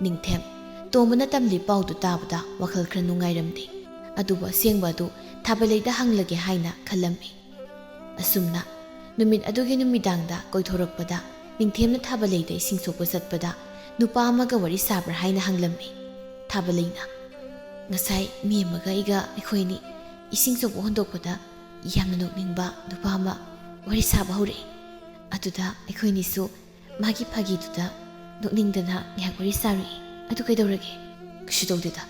ꯅꯤꯡꯊꯦꯝ ꯇꯣꯝꯕꯅ ꯇꯝꯂꯤ ꯄꯥꯎꯗꯨ ꯇꯥꯕꯗ ꯋꯥꯈꯜ ꯈꯔ ꯅꯨꯡꯉꯥꯏꯔꯝꯗꯦ꯫ ꯑꯗꯨꯕꯨ ꯑꯁꯦꯡꯕ ꯑꯗꯨ ꯊꯥꯕꯂꯩꯗ ꯍꯪꯂꯒꯦ ꯍꯥꯏꯅ ꯈꯜꯂꯝꯃꯤ꯫ ꯑꯁꯨꯝꯅ ꯅꯨꯃꯤꯠ ꯑꯗꯨꯒꯤ ꯅꯨꯃꯤꯗꯥꯡꯗ ꯀꯣꯏꯊꯣꯔꯛꯄꯗ ꯅꯤꯡꯊꯦꯝꯅ ꯊꯥꯕꯂꯩꯗ ꯏꯁꯤꯡ ꯁꯣꯛꯄ ꯆꯠꯄꯗ ꯅꯨꯄꯥ ꯑꯃꯒ ꯋꯥꯔꯤ ꯁꯥꯕ꯭ꯔꯥ ꯍꯥꯏꯅ ꯍꯪꯂꯝꯃꯤ꯫ ꯊꯥꯕꯂꯩꯅ, "ꯉꯁꯥꯏ ꯃꯦꯝꯃꯒ ꯑꯩꯒ ꯑꯩꯈꯣꯏ ꯑꯅꯤ ꯏꯁꯤꯡ ꯁꯣꯛꯄ ꯍꯣꯟꯗꯣꯛꯄꯗ ꯌꯥꯝꯅ ꯅꯣꯛꯅꯤꯡꯕ ꯅꯨꯄꯥ ꯑꯃ ꯋꯥꯔꯤ ꯁꯥꯕ ꯍꯧꯔꯛꯑꯦ꯫ ꯑꯗꯨꯗ ꯑꯩꯈꯣꯏꯅꯤꯁꯨ ꯃꯥꯒꯤ ꯐꯥꯒꯤꯗꯨꯗ ꯅꯣꯛꯅꯤꯡꯗꯅ ꯉꯥꯏꯍꯥꯛ ꯋꯥꯔꯤ ꯁꯥꯔꯨꯏ꯫ "ꯑꯗꯨ ꯀꯩꯗꯧꯔꯒꯦ?" "ꯀꯩꯁꯨ ꯇꯧꯗꯦꯗ,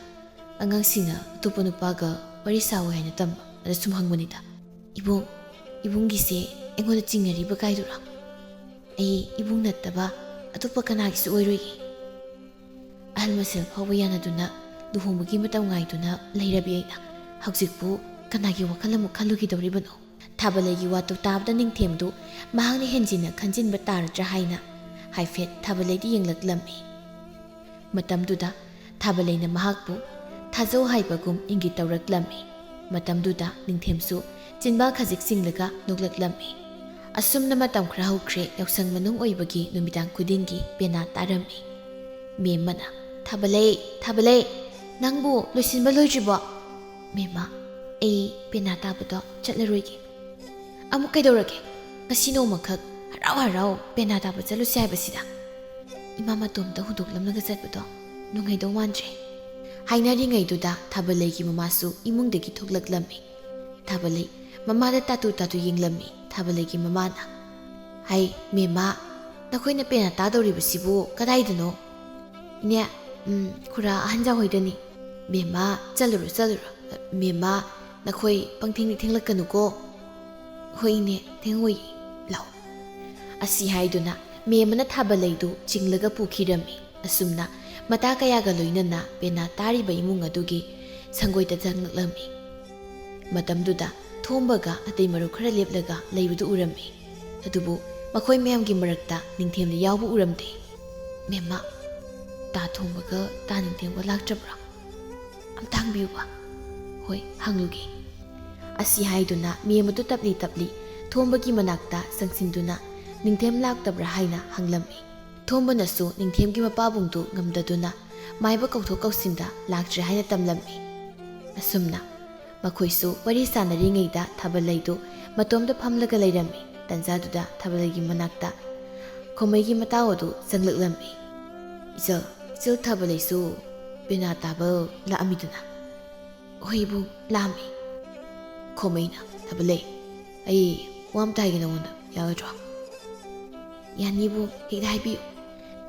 ꯑꯉꯥꯡꯁꯤꯡꯅ ꯑꯇꯣꯞꯄ ꯅꯨꯄꯥꯒ ꯋꯥꯔꯤ ꯁꯥꯑꯣ ꯍꯥꯏꯅ ꯇꯝꯕ, ꯑꯗ ꯁꯨꯝ ꯍꯪꯕꯅꯤꯗ꯫" "ꯏꯕꯨꯡ, ꯏꯕꯨꯡꯒꯤꯁꯦ ꯑꯩꯉꯣꯟꯗ ꯆꯤꯡꯅꯔꯤꯕ ꯀꯥꯏꯗꯨꯔꯥ? ꯑꯩ ꯏꯕꯨꯡ ꯅꯠꯇꯕ ꯑꯇꯣꯞꯄ ꯀꯅꯥꯒꯤꯁꯨ ꯑꯣꯏꯔꯣꯏꯌꯦ꯫ ꯑꯍꯜ ꯃꯁꯦꯜ ꯐꯥꯎꯕ ꯌꯥꯅꯗꯨꯅ ꯂꯨꯍꯣꯡꯕꯒꯤ ꯃꯇꯝ ꯉꯥꯏꯗꯨꯅ ꯂꯩꯔꯕꯤ ꯑꯩꯅ ꯍꯧꯖꯤꯛꯄꯨ ꯀꯅꯥꯒꯤ ꯋꯥꯈꯜ ꯑꯃꯨꯛ ꯈꯜꯂꯨꯈꯤꯗꯧꯔꯤꯕꯅꯣ?" ꯊꯥꯕꯂꯩꯒꯤ ꯋꯥꯗꯨ ꯇꯥꯕꯗ ꯅꯤꯡꯊꯦꯝꯗꯨ ꯃꯍꯥꯛꯅ ꯍꯦꯟꯖꯤꯟꯅ ꯈꯟꯖꯤꯟꯕ ꯇꯥꯔꯗ꯭ꯔꯥ ꯍꯥꯏꯅ ꯍꯥꯏꯐꯦꯠ ꯊꯥꯕꯂꯩꯗ ꯌꯦꯡꯂꯛꯂꯝꯃꯤ꯫ ꯃꯇꯝꯗꯨꯗ ꯊꯥꯕꯂꯩꯅ ꯃꯍꯥꯛꯄꯨ ꯊꯥꯖꯧ ꯍꯥꯏꯕꯒꯨꯝ ꯏꯪꯒꯤꯠ ꯇꯧꯔꯛꯂꯝꯃꯤ꯫ ꯃꯇꯝꯗꯨꯗ ꯅꯤꯡꯊꯦꯝꯁꯨ ꯆꯤꯟꯕꯥꯜ ꯈꯖꯤꯛ ꯆꯤꯡꯂꯒ ꯅꯣꯛꯂꯛꯂꯝꯃꯤ꯫ ꯑꯁꯨꯝꯅ ꯃꯇꯝ ꯈꯔ ꯍꯧꯈ꯭ꯔꯦ꯫ ꯌꯥꯎꯁꯪ ꯃꯅꯨꯡ ꯑꯣꯏꯕꯒꯤ ꯅꯨꯃꯤꯗꯥꯡ ꯈꯨꯗꯤꯡꯒꯤ ꯄꯦꯅꯥ ꯇꯥꯔꯝꯃꯤ꯫ ꯃꯦꯝꯃꯅ, "ꯊꯥꯕꯂꯩ, ꯊꯥꯕꯂꯩ, ꯅꯪꯕꯨ ꯂꯣꯏꯁꯤꯟꯕ ꯂꯣꯏꯗ꯭ꯔꯤꯕꯣ?" "ꯃꯦꯝꯃ, ꯑꯩ ꯄꯦꯅꯥ ꯇꯥꯕꯗꯣ ꯆꯠꯂꯔꯣꯏꯒꯦ꯫" "ꯑꯃꯨꯛ ꯀꯩꯗꯧꯔꯒꯦ? ꯉꯁꯤ ꯅꯣꯡꯃꯈꯛ ꯍꯔꯥꯎ ꯍꯔꯥꯎ ꯄꯦꯅꯥ ꯇꯥꯕ ꯆꯠꯂꯨꯁꯤ ꯍꯥꯏꯕꯁꯤꯗ꯫ ꯏꯃꯥ ꯃꯇꯣꯝꯇ ꯍꯨꯟꯗꯣꯛꯂꯝꯂꯒ ꯆꯠꯄꯗꯣ ꯅꯨꯡꯉꯥꯏꯗꯧ ꯃꯥꯟꯗ꯭ꯔꯦ꯫" ꯍꯥꯏꯅꯔꯤꯉꯩꯗꯨꯗ ꯊꯥꯕꯂꯩꯒꯤ ꯃꯃꯥꯁꯨ ꯏꯃꯨꯡꯗꯒꯤ ꯊꯣꯛꯂꯛꯂꯝꯃꯤ꯫ ꯊꯥꯕꯂꯩ ꯃꯃꯥꯗ ꯇꯥꯇꯨ ꯇꯥꯇꯨ ꯌꯦꯡꯂꯝꯃꯤ꯫ ꯊꯥꯕꯂꯩꯒꯤ ꯃꯃꯥꯅ, "ꯍꯩ, ꯃꯦꯝꯃ, ꯅꯈꯣꯏꯅ ꯄꯦꯅꯥ ꯇꯥꯗꯧꯔꯤꯕꯁꯤꯕꯨ ꯀꯗꯥꯏꯗꯅꯣ?" "ꯏꯅꯦ, ꯎꯝ, ꯈꯨꯔꯥ ꯑꯍꯟꯖꯥ ꯍꯣꯏꯗꯅꯤ꯫" "ꯃꯦꯝꯃ, ꯆꯠꯂꯨꯔꯣ, ꯆꯠꯂꯨꯔꯣ꯫ ꯃꯦꯝꯃ, ꯅꯈꯣꯏ ꯄꯪꯊꯦꯡꯗꯤ ꯊꯦꯡꯂꯛꯀꯅꯨꯀꯣ꯫" "ꯍꯣꯏ ꯏꯅꯦ, ꯊꯦꯡꯉꯣꯏ꯫ ꯂꯥꯛꯑꯣ꯫" ꯑꯁꯤ ꯍꯥꯏꯗꯨꯅ ꯃꯦꯝꯃꯅ ꯊꯥꯕꯂꯩꯗꯨ ꯆꯤꯡꯂꯒ ꯄꯨꯈꯤꯔꯝꯃꯤ꯫ ꯑꯁꯨꯝꯅ ꯃꯇꯥ ꯀꯌꯥꯒ ꯂꯣꯏꯅꯅ ꯄꯦꯅꯥ ꯇꯥꯔꯤꯕ ꯏꯃꯨꯡ ꯑꯗꯨꯒꯤ ꯁꯪꯒꯣꯏꯗ ꯆꯪꯂꯛꯂꯝꯃꯤ꯫ ꯃꯇꯝꯗꯨꯗ ꯊꯣꯝꯕꯒ ꯑꯇꯩ ꯃꯔꯨꯞ ꯈꯔ ꯂꯦꯞꯂꯒ ꯂꯩꯕꯗꯨ ꯎꯔꯝꯃꯤ꯫ ꯑꯗꯨꯕꯨ ꯃꯈꯣꯏ ꯃꯌꯥꯝꯒꯤ ꯃꯔꯛꯇ ꯅꯤꯡꯊꯦꯝꯗꯤ ꯌꯥꯎꯕ ꯎꯔꯝꯗꯦ꯫ "ꯃꯦꯝꯃ, ꯇꯥ ꯊꯣꯝꯕꯒ ꯇꯥ ꯅꯤꯡꯊꯦꯝꯒ ꯂꯥꯛꯇ꯭ꯔꯕ꯭ꯔꯥ? ꯑꯝꯇ ꯍꯪꯕꯤꯌꯨꯕ꯫" "ꯍꯣꯏ, ꯍꯪꯂꯨꯒꯦ꯫" ꯑꯁꯤ ꯍꯥꯏꯗꯨꯅ ꯃꯦꯝꯃꯗꯨ ꯇꯞꯂꯤ ꯇꯞꯂꯤ ꯊꯣꯝꯕꯒꯤ ꯃꯅꯥꯛꯇ ꯆꯪꯁꯤꯟꯗꯨꯅ ꯅꯤꯡꯊꯦꯝ ꯂꯥꯛꯇꯕ꯭ꯔꯥ ꯍꯥꯏꯅ ꯍꯪꯂꯝꯃꯤ꯫ ꯊꯣꯝꯕꯅꯁꯨ ꯅꯤꯡꯊꯦꯝꯒꯤ ꯃꯄꯥꯕꯨꯡꯗꯨ ꯉꯝꯗꯗꯨꯅ ꯃꯥꯏꯕ ꯀꯧꯊꯣꯛ ꯀꯧꯁꯤꯟꯗ ꯂꯥꯛꯇ꯭ꯔꯦ ꯍꯥꯏꯅ ꯇꯝꯂꯝꯃꯤ꯫ ꯑꯁꯨꯝꯅ ꯃꯈꯣꯏꯁꯨ ꯋꯥꯔꯤ ꯁꯥꯟꯅꯔꯤꯉꯩꯗ ꯊꯥꯕꯂꯩꯗꯨ ꯃꯇꯣꯝꯇ ꯐꯝꯂꯒ ꯂꯩꯔꯝꯃꯤ꯫ ꯇꯟꯖꯥꯗꯨꯗ ꯊꯥꯕꯂꯩꯒꯤ ꯃꯅꯥꯛꯇ ꯈꯣꯃꯩꯒꯤ ꯃꯇꯥꯎ ꯑꯗꯨ ꯆꯪꯂꯛꯂꯝꯃꯤ꯫ "ꯏꯆꯜ, ꯏꯆꯜ ꯊꯥꯕꯂꯩꯁꯨ ꯄꯦꯅꯥ ꯇꯥꯕ ꯂꯥꯛꯑꯝꯃꯤꯗꯅ?" "ꯍꯣꯏ ꯏꯕꯨꯡ, ꯂꯥꯛꯑꯝꯃꯤ꯫" ꯈꯣꯃꯩꯅ, "ꯊꯥꯕꯂꯩ, ꯑꯩ ꯋꯥ ꯑꯝꯇ ꯍꯥꯏꯒꯦ ꯅꯉꯣꯟꯗ, ꯌꯥꯒꯗ꯭ꯔꯣ?" "ꯌꯥꯅꯤꯕꯨ, ꯍꯦꯛꯇ ꯍꯥꯏꯕꯤꯌꯨ꯫"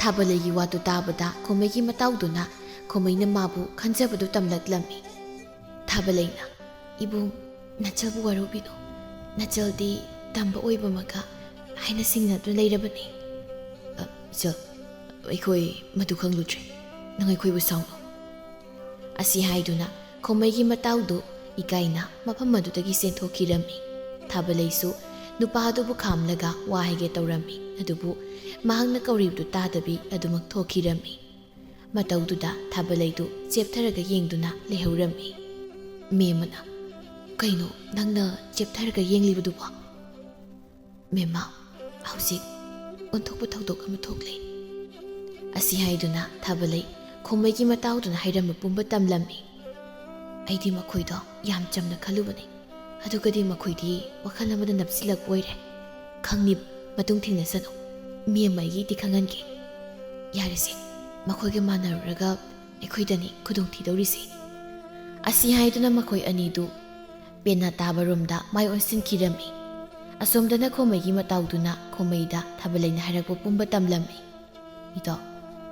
ꯊꯥꯕꯂꯩꯒꯤ ꯋꯥꯗꯨ ꯇꯥꯕꯗ ꯈꯣꯃꯩꯒꯤ ꯃꯇꯥꯎꯗꯨꯅ ꯈꯣꯃꯩꯅ ꯃꯥꯕꯨ ꯈꯟꯖꯕꯗꯨ ꯇꯝꯂꯛꯂꯝꯃꯤ꯫ ꯊꯥꯕꯂꯩꯅ, "ꯏꯕꯨꯡ, ꯅꯆꯜꯕꯨ ꯋꯥꯔꯧꯕꯤꯅꯨ꯫ ꯅꯆꯜꯗꯤ ꯇꯝꯕ ꯑꯣꯏꯕꯃꯒ ꯍꯥꯏꯅ ꯁꯤꯡꯅꯗꯨꯅ ꯂꯩꯔꯕꯅꯤ꯫" "ꯑ, ꯏꯆꯜ, ꯑꯩꯈꯣꯏ ꯃꯗꯨ ꯈꯪꯂꯨꯗ꯭ꯔꯦ꯫ ꯅꯪ ꯑꯩꯈꯣꯏꯕꯨ ꯁꯥꯎꯅꯨ꯫" ꯑꯁꯤ ꯍꯥꯏꯗꯨꯅ ꯈꯣꯃꯩꯒꯤ ꯃꯇꯥꯎꯗꯨ ꯏꯀꯥꯏꯅ ꯃꯐꯝ ꯑꯗꯨꯗꯒꯤ ꯆꯦꯟꯊꯣꯛꯈꯤꯔꯝꯃꯤ꯫ ꯊꯥꯕꯂꯩꯁꯨ ꯅꯨꯄꯥ ꯑꯗꯨꯕꯨ ꯈꯥꯝꯂꯒ ꯋꯥ ꯍꯥꯏꯒꯦ ꯇꯧꯔꯝꯃꯤ, ꯑꯗꯨꯕꯨ ꯃꯍꯥꯛꯅ ꯀꯧꯔꯤꯕꯗꯨ ꯇꯥꯗꯕꯤ ꯑꯗꯨꯃꯛ ꯊꯣꯛꯈꯤꯔꯝꯃꯤ꯫ ꯃꯇꯧꯗꯨꯗ ꯊꯥꯕꯂꯩꯗꯨ ꯆꯦꯞꯊꯔꯒ ꯌꯦꯡꯗꯨꯅ ꯂꯩꯍꯧꯔꯝꯃꯤ꯫ ꯃꯦꯝꯃꯅ, "ꯀꯩꯅꯣ ꯅꯪꯅ ꯆꯦꯞꯊꯔꯒ ꯌꯦꯡꯂꯤꯕꯗꯨꯕꯣ?" "ꯃꯦꯝꯃ, ꯍꯧꯖꯤꯛ ꯑꯣꯟꯊꯣꯛꯄ ꯊꯧꯗꯣꯛ ꯑꯃ ꯊꯣꯛꯂꯦ꯫" ꯑꯁꯤ ꯍꯥꯏꯗꯨꯅ ꯊꯥꯕꯂꯩ ꯈꯣꯃꯩꯒꯤ ꯃꯇꯥꯎꯗꯨꯅ ꯍꯥꯏꯔꯝꯕ ꯄꯨꯝꯕ ꯇꯝꯂꯝꯃꯤ꯫ "ꯑꯩꯗꯤ ꯃꯈꯣꯏꯗꯣ ꯌꯥꯝ ꯆꯝꯅ ꯈꯜꯂꯨꯕꯅꯤ, ꯑꯗꯨꯒꯗꯤ ꯃꯈꯣꯏꯗꯤ ꯋꯥꯈꯜ ꯑꯃꯗ ꯅꯞꯁꯤꯜꯂꯛꯄ ꯑꯣꯏꯔꯦ꯫ ꯈꯪꯅꯤ, ꯃꯇꯨꯡ ꯊꯦꯡꯅꯁꯅꯨ꯫ ꯃꯦꯝꯃ ꯑꯩꯒꯤꯗꯤ ꯈꯪꯍꯟꯒꯦ꯫ ꯌꯥꯔꯦꯁꯦ, ꯃꯈꯣꯏꯒ ꯃꯥꯟꯅꯔꯨꯔꯒ ꯑꯩꯈꯣꯏꯗꯅꯤ ꯈꯨꯗꯣꯡ ꯊꯤꯗꯧꯔꯤꯁꯦ꯫" ꯑꯁꯤ ꯍꯥꯏꯗꯨꯅ ꯃꯈꯣꯏ ꯑꯅꯤꯗꯨ ꯄꯦꯟꯅ ꯇꯥꯕ ꯔꯣꯝꯗ ꯃꯥꯏ ꯑꯣꯟꯁꯤꯟꯈꯤꯔꯝꯃꯤ꯫ ꯑꯁꯣꯝꯗꯅ ꯈꯣꯃꯩꯒꯤ ꯃꯇꯥꯎꯗꯨꯅ ꯈꯣꯃꯩꯗ ꯊꯥꯕꯂꯩꯅ ꯍꯥꯏꯔꯛꯄ ꯄꯨꯝꯕ ꯇꯝꯂꯝꯃꯤ꯫ "ꯏꯇꯥꯎ,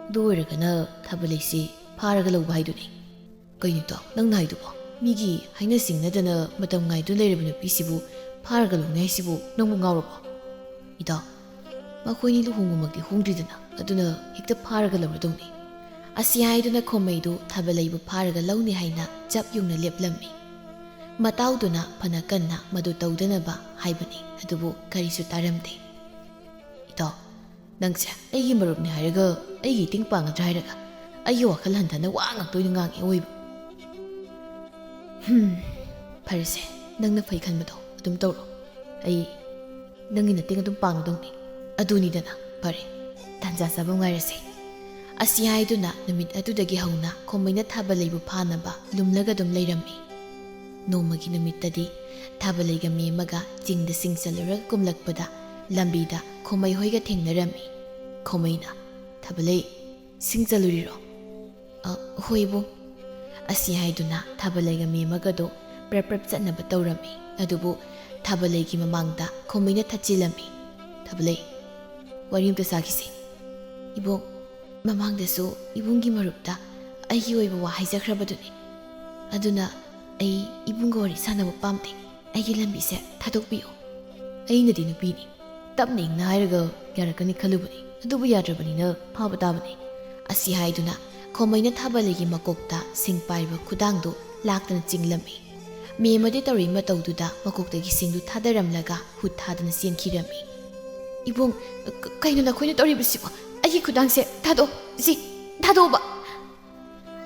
ꯑꯗꯨ ꯑꯣꯏꯔꯒꯅ ꯊꯥꯕꯂꯩꯁꯤ ꯐꯥꯔꯒ ꯂꯧꯕ ꯍꯥꯏꯗꯨꯅꯤ꯫" "ꯀꯩꯅꯣ ꯏꯇꯥꯎ, ꯅꯪꯅ ꯍꯥꯏꯗꯨꯕꯣ? ꯃꯤꯒꯤ ꯍꯥꯏꯅ ꯁꯤꯡꯅꯗꯅ ꯃꯇꯝ ꯉꯥꯏꯗꯨꯅ ꯂꯩꯔꯕ ꯅꯨꯄꯤꯁꯤꯕꯨ ꯐꯥꯔꯒ ꯂꯧꯅꯤ ꯍꯥꯏꯁꯤꯕꯨ ꯅꯪꯕꯨ ꯉꯥꯎꯔꯕꯣ?" "ꯏꯇꯥꯎ, ꯃꯈꯣꯏꯅꯤ ꯂꯨꯍꯣꯡꯕꯃꯛꯇꯤ ꯍꯣꯡꯗ꯭ꯔꯤꯗꯅ, ꯑꯗꯨꯅ ꯍꯦꯛꯇ ꯐꯥꯔꯒ ꯂꯧꯔꯗꯧꯅꯤ꯫" ꯑꯁꯤ ꯍꯥꯏꯗꯨꯅ ꯈꯣꯃꯩꯗꯨ ꯊꯥꯕꯂꯩꯕꯨ ꯐꯥꯔꯒ ꯂꯧꯅꯤ ꯍꯥꯏꯅ ꯆꯞ ꯌꯨꯡꯅ ꯂꯦꯞꯂꯝꯃꯤ꯫ ꯃꯇꯥꯎꯗꯨꯅ ꯐꯅ ꯀꯟꯅ ꯃꯗꯨ ꯇꯧꯗꯅꯕ ꯍꯥꯏꯕꯅꯤ, ꯑꯗꯨꯕꯨ ꯀꯔꯤꯁꯨ ꯇꯥꯔꯝꯗꯦ꯫ "ꯏꯇꯥꯎ, ꯅꯪꯁꯦ ꯑꯩꯒꯤ ꯃꯔꯨꯞꯅꯤ ꯍꯥꯏꯔꯒ ꯑꯩꯒꯤ ꯏꯇꯤꯡ ꯄꯥꯡꯒꯗ꯭ꯔꯥ ꯍꯥꯏꯔꯒ ꯑꯩꯒꯤ ꯋꯥꯈꯜ ꯍꯟꯊꯅ ꯋꯥ ꯉꯥꯛꯇ ꯑꯣꯏꯅ ꯉꯥꯡꯉꯦ ꯑꯣꯏꯕ꯫" "ꯍꯝ, ꯐꯔꯦꯁꯦ, ꯅꯪꯅ ꯐꯩ ꯈꯟꯕꯗꯣ ꯑꯗꯨꯝ ꯇꯧꯔꯣ꯫ ꯑꯩ ꯅꯪꯒꯤ ꯃꯇꯦꯡ ꯑꯗꯨꯝ ꯄꯥꯡꯒꯗꯧꯅꯤ꯫ ꯑꯗꯨꯅꯤꯗꯅ, ꯐꯔꯦ, ꯇꯥꯟꯖꯥ ꯆꯥꯕ ꯉꯥꯏꯔꯁꯦ꯫" ꯑꯁꯤ ꯍꯥꯏꯗꯨꯅ ꯅꯨꯃꯤꯠ ꯑꯗꯨꯗꯒꯤ ꯍꯧꯅ ꯈꯣꯃꯩꯅ ꯊꯥꯕꯂꯩꯕꯨ ꯐꯥꯅꯕ ꯂꯨꯝꯂꯒ ꯑꯗꯨꯝ ꯂꯩꯔꯝꯃꯤ꯫ ꯅꯣꯡꯃꯒꯤ ꯅꯨꯃꯤꯠꯇꯗꯤ ꯊꯥꯕꯂꯩꯒ ꯃꯦꯝꯃꯒ ꯆꯤꯡꯗ ꯁꯤꯡ ꯆꯜꯂꯨꯔꯒ ꯀꯨꯝꯂꯛꯄꯗ ꯂꯝꯕꯤꯗ ꯈꯣꯃꯩ ꯍꯣꯏꯒ ꯊꯦꯡꯅꯔꯝꯃꯤ꯫ ꯈꯣꯃꯩꯅ, "ꯊꯥꯕꯂꯩ, ꯁꯤꯡ ꯆꯜꯂꯨꯔꯤꯔꯣ?" "ꯑ, ꯍꯣꯏ ꯏꯕꯨꯡ꯫" ꯑꯁꯤ ꯍꯥꯏꯗꯨꯅ ꯊꯥꯕꯂꯩꯒ ꯃꯦꯝꯃꯒꯗꯣ ꯄ꯭ꯔꯞ ꯄ꯭ꯔꯞ ꯆꯠꯅꯕ ꯇꯧꯔꯝꯃꯤ꯫ ꯑꯗꯨꯕꯨ ꯊꯥꯕꯂꯩꯒꯤ ꯃꯃꯥꯡꯗ ꯈꯣꯃꯩꯅ ꯊꯠꯆꯤꯜꯂꯝꯃꯤ꯫ "ꯊꯥꯕꯂꯩ, ꯋꯥꯔꯤ ꯑꯝꯇ ꯁꯥꯈꯤꯁꯤ꯫ ꯏꯕꯣꯛ, ꯃꯃꯥꯡꯗꯁꯨ ꯏꯕꯨꯡꯒꯤ ꯃꯔꯨꯞꯇ ꯑꯩꯒꯤ ꯑꯣꯏꯕ ꯋꯥ ꯍꯥꯏꯖꯈ꯭ꯔꯕꯗꯨꯅꯤ꯫ ꯑꯗꯨꯅ ꯑꯩ ꯏꯕꯨꯡꯒ ꯋꯥꯔꯤ ꯁꯥꯟꯅꯕ ꯄꯥꯝꯗꯦ꯫ ꯑꯩꯒꯤ ꯂꯝꯕꯤꯁꯦ ꯊꯥꯗꯣꯛꯄꯤꯌꯨ꯫ ꯑꯩꯅꯗꯤ ꯅꯨꯄꯤꯅꯤ, ꯇꯞꯅ ꯏꯪꯅ ꯍꯥꯏꯔꯒ ꯌꯥꯔꯛꯀꯅꯤ ꯈꯜꯂꯨꯕꯅꯤ, ꯑꯗꯨꯕꯨ ꯌꯥꯗ꯭ꯔꯕꯅꯤꯅ ꯐꯥꯕ ꯇꯥꯕꯅꯤ"꯫ ꯑꯁꯤ ꯍꯥꯏꯗꯨꯅ ꯈꯣꯃꯩꯅ ꯊꯥꯕꯂꯩꯒꯤ ꯃꯀꯣꯛꯇ ꯁꯤꯡ ꯄꯥꯏꯕ ꯈꯨꯗꯥꯡꯗꯨ ꯂꯥꯛꯇꯅ ꯆꯤꯡꯂꯝꯃꯤ꯫ ꯃꯦꯝꯃꯗꯤ ꯇꯧꯔꯤ ꯃꯇꯧꯗꯨꯗ ꯃꯀꯣꯛꯇꯒꯤ ꯁꯤꯡꯗꯨ ꯊꯥꯗꯔꯝꯂꯒ ꯍꯨꯠ ꯊꯥꯗꯅ ꯆꯦꯟꯈꯤꯔꯝꯃꯤ꯫ "ꯏꯕꯨꯡ, ꯀ-, ꯀꯩꯅꯣ ꯅꯈꯣꯏꯅ ꯇꯧꯔꯤꯕꯁꯤꯕꯣ? ꯑꯩꯒꯤ ꯈꯨꯗꯥꯡꯁꯦ ꯊꯥꯗꯣꯛꯑꯣ, ꯁꯤ ꯊꯥꯗꯣꯛꯑꯣꯕ!"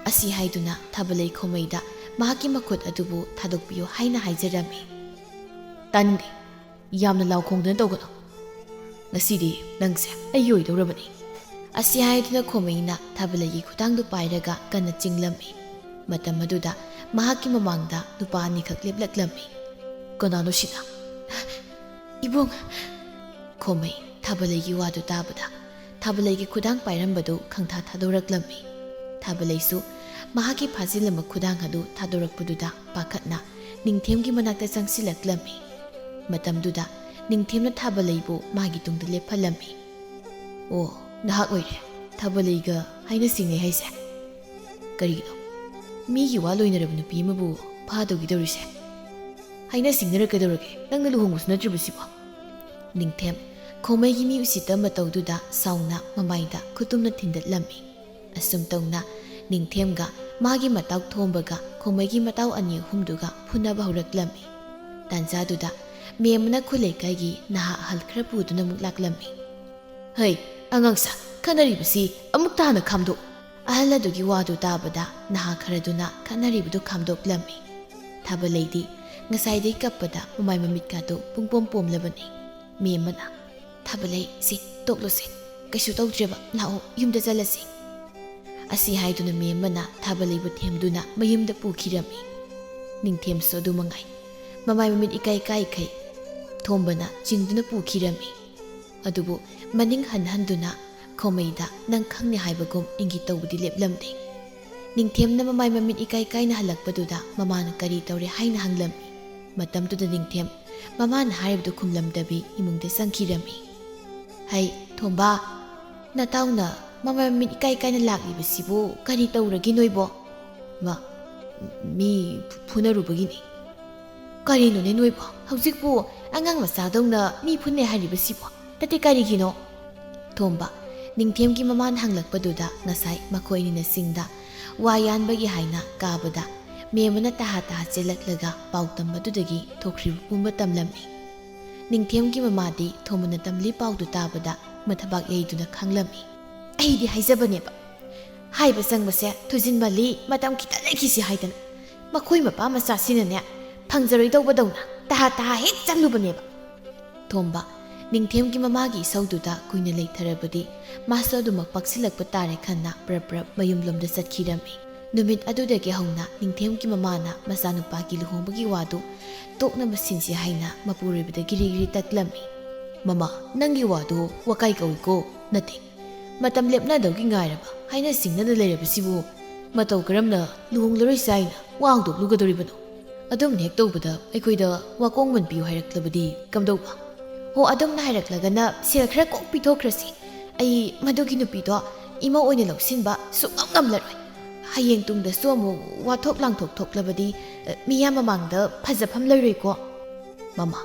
ꯑꯁꯤ ꯍꯥꯏꯗꯨꯅ ꯊꯥꯕꯂꯩ ꯈꯣꯃꯩꯗ ꯃꯍꯥꯛꯀꯤ ꯃꯈꯨꯠ ꯑꯗꯨꯕꯨ ꯊꯥꯗꯣꯛꯄꯤꯌꯨ ꯍꯥꯏꯅ ꯍꯥꯏꯖꯔꯝꯃꯤ꯫ "ꯇꯥꯅꯤꯡꯗꯦ, ꯌꯥꯝꯅ ꯂꯥꯎ ꯈꯣꯡꯗꯅ ꯇꯧꯒꯅꯨ꯫ ꯉꯁꯤꯗꯤ ꯅꯪꯁꯦ ꯑꯩꯒꯤ ꯑꯣꯏꯗꯧꯔꯕꯅꯤ"꯫ ꯑꯁꯤ ꯍꯥꯏꯗꯨꯅ ꯈꯣꯃꯩꯅ ꯊꯥꯕꯂꯩꯒꯤ ꯈꯨꯗꯥꯡꯗꯨ ꯄꯥꯏꯔꯒ ꯀꯟꯅ ꯆꯤꯡꯂꯝꯃꯤ꯫ ꯃꯇꯝ ꯑꯗꯨꯗ ꯃꯍꯥꯛꯀꯤ ꯃꯃꯥꯡꯗ ꯅꯨꯄꯥ ꯑꯅꯤꯈꯛ ꯂꯦꯞꯂꯛꯂꯝꯃꯤ꯫ "ꯀꯅꯥꯅꯣ ꯁꯤꯅ?" "ꯏꯕꯨꯡ!" ꯈꯣꯃꯩ ꯊꯥꯕꯂꯩꯒꯤ ꯋꯥꯗꯨ ꯇꯥꯕꯗ ꯊꯥꯕꯂꯩꯒꯤ ꯈꯨꯗꯥꯡ ꯄꯥꯏꯔꯝꯕꯗꯨ ꯈꯪꯊꯥ ꯊꯥꯗꯣꯔꯛꯂꯝꯃꯤ꯫ ꯊꯥꯕꯂꯩꯁꯨ ꯃꯍꯥꯛꯀꯤ ꯐꯥꯖꯤꯜꯂꯝꯕ ꯈꯨꯗꯥꯡ ꯑꯗꯨ ꯊꯥꯗꯣꯔꯛꯄꯗꯨꯗ ꯄꯥꯈꯠꯅ ꯅꯤꯡꯊꯦꯝꯒꯤ ꯃꯅꯥꯛꯇ ꯆꯪꯁꯤꯜꯂꯛꯂꯝꯃꯤ꯫ ꯃꯇꯝꯗꯨꯗ ꯅꯤꯡꯊꯦꯝꯅ ꯊꯥꯕꯂꯩꯕꯨ ꯃꯥꯒꯤ ꯇꯨꯡꯗ ꯂꯦꯞꯍꯜꯂꯝꯃꯤ꯫ "ꯑꯣ, ꯅꯍꯥꯛ ꯑꯣꯏꯔꯦ ꯊꯥꯕꯂꯩꯒ ꯍꯥꯏꯅ ꯁꯤꯡꯅꯩ ꯍꯥꯏꯁꯦ? ꯀꯔꯤꯒꯤꯅꯣ ꯃꯤꯒꯤ ꯋꯥ ꯂꯣꯏꯅꯔꯕ ꯅꯨꯄꯤ ꯑꯃꯕꯨ ꯐꯥꯗꯧꯒꯤ ꯇꯧꯔꯤꯁꯦ? ꯍꯥꯏꯅ ꯁꯤꯡꯅꯔ ꯀꯩꯗꯧꯔꯒꯦ? ꯅꯪꯅ ꯂꯨꯍꯣꯡꯕꯁꯨ ꯅꯠꯇ꯭ꯔꯤꯕꯁꯤꯕꯣ?" ꯅꯤꯡꯊꯦꯝ ꯈꯣꯃꯩꯒꯤ ꯃꯤ ꯎꯁꯤꯠꯇ ꯃꯇꯧꯗꯨꯗ ꯁꯥꯎꯅ ꯃꯃꯥꯏꯗ ꯈꯨꯇꯨꯝꯅ ꯊꯤꯟꯗꯠꯂꯝꯃꯤ꯫ ꯑꯁꯨꯝ ꯇꯧꯅ ꯅꯤꯡꯊꯦꯝꯒ ꯃꯥꯒꯤ ꯃꯇꯥꯎ ꯊꯣꯝꯕꯒ ꯈꯣꯃꯩꯒꯤ ꯃꯇꯥꯎ ꯑꯅꯤ ꯑꯍꯨꯝꯗꯨꯒ ꯐꯨꯅꯕ ꯍꯧꯔꯛꯂꯝꯃꯤ꯫ ꯇꯥꯟꯖꯥꯗꯨꯗ ꯃꯦꯝꯃꯅ ꯈꯨꯂꯩꯀꯥꯏꯒꯤ ꯅꯍꯥ ꯑꯍꯜ ꯈꯔ ꯄꯨꯗꯨꯅ ꯑꯃꯨꯛ ꯂꯥꯛꯂꯝꯃꯤ꯫ "ꯍꯩ, ꯑꯉꯥꯡꯁꯥ, ꯈꯠꯅꯔꯤꯕꯁꯤ ꯑꯃꯨꯛ ꯇꯥꯅ ꯈꯥꯝꯗꯣꯛꯎ!" ꯑꯍꯜ ꯑꯗꯨꯒꯤ ꯋꯥꯗꯨ ꯇꯥꯕꯗ ꯅꯍꯥ ꯈꯔꯗꯨꯅ ꯈꯠꯅꯔꯤꯕꯗꯨ ꯈꯥꯝꯗꯣꯛꯂꯝꯃꯤ꯫ ꯊꯥꯕꯂꯩꯗꯤ ꯉꯁꯥꯏꯗꯩ ꯀꯞꯄꯗ ꯃꯃꯥꯏ ꯃꯃꯤꯠꯀꯥꯗꯨ ꯄꯨꯡꯄꯣꯝ ꯄꯣꯝꯂꯕꯅꯤ꯫ ꯃꯦꯝꯃꯅ, "ꯊꯥꯕꯂꯩ, ꯁꯤ ꯇꯣꯛꯂꯣꯁꯦ, ꯀꯩꯁꯨ ꯇꯧꯗ꯭ꯔꯦꯕ, ꯂꯥꯛꯑꯣ, ꯌꯨꯝꯗ ꯆꯠꯂꯁꯤ"꯫ ꯑꯁꯤ ꯍꯥꯏꯗꯨꯅ ꯃꯦꯝꯃꯅ ꯊꯥꯕꯂꯩꯕꯨ ꯊꯦꯝꯗꯨꯅ ꯃꯌꯨꯝꯗ ꯄꯨꯈꯤꯔꯝꯃꯤ꯫ ꯅꯤꯡꯊꯦꯝꯁꯨ ꯑꯗꯨ ꯃꯉꯥꯏ, ꯃꯃꯥꯏ ꯃꯃꯤꯠ ꯏꯀꯥꯏ ꯀꯥꯏꯈꯩ ꯊꯣꯝꯕꯅ ꯆꯤꯡꯗꯨꯅ ꯄꯨꯈꯤꯔꯝꯃꯤ꯫ ꯑꯗꯨꯕꯨ ꯃꯅꯤꯡ ꯍꯟ ꯍꯟꯗꯨꯅ ꯈꯣꯃꯩꯗ ꯅꯪ ꯈꯪꯅꯤ ꯍꯥꯏꯕꯒꯨꯝ ꯏꯪꯒꯤꯠ ꯇꯧꯕꯗꯤ ꯂꯦꯞꯂꯝꯗꯦ꯫ ꯅꯤꯡꯊꯦꯝꯅ ꯃꯃꯥꯏ ꯃꯃꯤꯠ ꯏꯀꯥꯏ ꯀꯥꯏꯅ ꯍꯜꯂꯛꯄꯗꯨꯗ ꯃꯃꯥꯅ ꯀꯔꯤ ꯇꯧꯔꯦ ꯍꯥꯏꯅ ꯍꯪꯂꯝꯃꯤ꯫ ꯃꯇꯝꯗꯨꯗ ꯅꯤꯡꯊꯦꯝ ꯃꯃꯥꯅ ꯍꯥꯏꯔꯤꯕꯗꯨ ꯈꯨꯝꯂꯝꯗꯕꯤ ꯏꯃꯨꯡꯗ ꯆꯪꯈꯤꯔꯝꯃꯤ꯫ "ꯍꯩ, ꯊꯣꯝꯕ, ꯅꯇꯥꯎꯅ ꯃꯃꯥꯏ ꯃꯃꯤꯠ ꯏꯀꯥꯏ ꯀꯥꯏꯅ ꯂꯥꯛꯂꯤꯕꯁꯤꯕꯨ ꯀꯔꯤ ꯇꯧꯔꯒꯦ ꯅꯣꯏꯕꯣ?" "ꯃꯥ, ꯃꯤ ꯐꯨꯅꯔꯨꯕꯒꯤꯅꯤ꯫" "ꯀꯔꯤꯅꯣꯅꯦ ꯅꯣꯏꯕꯣ? ꯍꯧꯖꯤꯛꯄꯨ ꯑꯉꯥꯡ ꯃꯆꯥꯗꯧꯅ ꯃꯤ ꯐꯨꯅꯩ ꯍꯥꯏꯔꯤꯕꯁꯤꯕꯣ? ꯅꯠꯇꯦ, ꯀꯔꯤꯒꯤꯅꯣ?" ꯊꯣꯝꯕ, ꯅꯤꯡꯊꯦꯝꯒꯤ ꯃꯃꯥꯅ ꯍꯪꯂꯛꯄꯗꯨꯗ ꯉꯁꯥꯏ ꯃꯈꯣꯏ ꯑꯅꯤꯅ ꯆꯤꯡꯗ ꯋꯥ ꯌꯥꯟꯕꯒꯤ ꯍꯥꯏꯅ ꯀꯥꯕꯗ ꯃꯦꯝꯃꯅ ꯇꯍꯥ ꯇꯍꯥ ꯆꯦꯜꯂꯛꯂꯒ ꯄꯥꯎ ꯇꯝꯕꯗꯨꯗꯒꯤ ꯊꯣꯛꯈ꯭ꯔꯤꯕ ꯄꯨꯝꯕ ꯇꯝꯂꯝꯃꯤ꯫ ꯅꯤꯡꯊꯦꯝꯒꯤ ꯃꯃꯥꯗꯤ ꯊꯣꯝꯕꯅ ꯇꯝꯂꯤ ꯄꯥꯎꯗꯨ ꯇꯥꯕꯗ ꯃꯊꯕꯥꯛ ꯌꯩꯗꯨꯅ ꯈꯥꯡꯂꯝꯃꯤ꯫ "ꯑꯩꯗꯤ ꯍꯥꯏꯖꯕꯅꯦꯕ, ꯍꯥꯏꯕ ꯆꯪꯕꯁꯦ ꯊꯨꯖꯤꯟꯃꯜꯂꯤ, ꯃꯇꯝ ꯈꯤꯇ ꯂꯩꯈꯤꯁꯤ ꯍꯥꯏꯗꯅ꯫ ꯃꯈꯣꯏ ꯃꯄꯥ ꯃꯆꯥꯁꯤꯅꯅꯦ, ꯐꯪꯖꯔꯣꯏꯗꯧꯕꯗꯧꯅ ꯇꯍꯥ ꯇꯍꯥ ꯍꯦꯛ ꯆꯪꯂꯨꯕꯅꯦꯕ꯫" ꯊꯣꯝꯕ, ꯅꯤꯡꯊꯦꯝꯒꯤ ꯃꯃꯥꯒꯤ ꯏꯁꯧꯗꯨꯗ ꯀꯨꯏꯅ ꯂꯩꯊꯔꯕꯗꯤ ꯃꯥꯁꯨ ꯑꯗꯨꯃꯛ ꯄꯛꯁꯤꯜꯂꯛꯄ ꯇꯥꯔꯦ ꯈꯟꯅ ꯄ꯭ꯔꯞ ꯄ꯭ꯔꯞ ꯃꯌꯨꯝꯂꯣꯝꯗ ꯆꯠꯈꯤꯔꯝꯃꯤ꯫ ꯅꯨꯃꯤꯠ ꯑꯗꯨꯗꯒꯤ ꯍꯧꯅ ꯅꯤꯡꯊꯦꯝꯒꯤ ꯃꯃꯥꯅ ꯃꯆꯥꯅꯨꯄꯥꯒꯤ ꯂꯨꯍꯣꯡꯕꯒꯤ ꯋꯥꯗꯨ ꯇꯣꯛꯅꯕ ꯁꯤꯟꯁꯤ ꯍꯥꯏꯅ ꯃꯄꯨꯔꯣꯏꯕꯗ ꯒꯤꯔꯤ ꯒꯤꯔꯤ ꯇꯛꯂꯝꯃꯤ꯫ "ꯃꯃꯥ, ꯅꯪꯒꯤ ꯋꯥꯗꯨ ꯋꯥꯀꯥꯏ ꯀꯧꯏꯀꯣ꯫ ꯅꯠꯇꯦ, ꯃꯇꯝ ꯂꯦꯞꯅꯗꯧꯒꯤ ꯉꯥꯏꯔꯕ ꯍꯥꯏꯅ ꯁꯤꯡꯅꯅ ꯂꯩꯔꯕꯁꯤꯕꯨ ꯃꯇꯧ ꯀꯔꯝꯅ ꯂꯨꯍꯣꯡꯂꯔꯣꯏꯁꯤ ꯍꯥꯏꯅ ꯋꯥ ꯍꯧꯗꯣꯛꯂꯨꯒꯗꯧꯔꯤꯕꯅꯣ? ꯑꯗꯨꯝꯅ ꯍꯦꯛ ꯇꯧꯕꯗ ꯑꯩꯈꯣꯏꯗ ꯋꯥꯀꯣꯡ ꯃꯟꯕꯤꯌꯨ ꯍꯥꯏꯔꯛꯂꯕꯗꯤ ꯀꯝꯗꯧꯕ? ꯍꯣ, ꯑꯗꯨꯝꯅ ꯍꯥꯏꯔꯛꯂꯒꯅ ꯁꯦꯜ ꯈꯔ ꯀꯣꯛ ꯄꯤꯊꯣꯛꯈ꯭ꯔꯁꯤ꯫ ꯑꯩ ꯃꯗꯨꯒꯤ ꯅꯨꯄꯤꯗꯣ ꯏꯃꯧ ꯑꯣꯏꯅ ꯂꯧꯁꯤꯟꯕ ꯁꯨꯡꯉꯝ ꯉꯝꯂꯔꯣꯏ꯫ ꯍꯌꯦꯡ ꯇꯨꯡꯗꯁꯨ ꯑꯃꯨꯛ ꯋꯥꯊꯣꯛ ꯂꯥꯡꯊꯣꯛ ꯊꯣꯛꯂꯕꯗꯤ, ꯑ, ꯃꯤꯌꯥꯝ ꯃꯃꯥꯡꯗ ꯐꯖꯐꯝ ꯂꯩꯔꯣꯏꯀꯣ꯫" "ꯃꯃꯥ,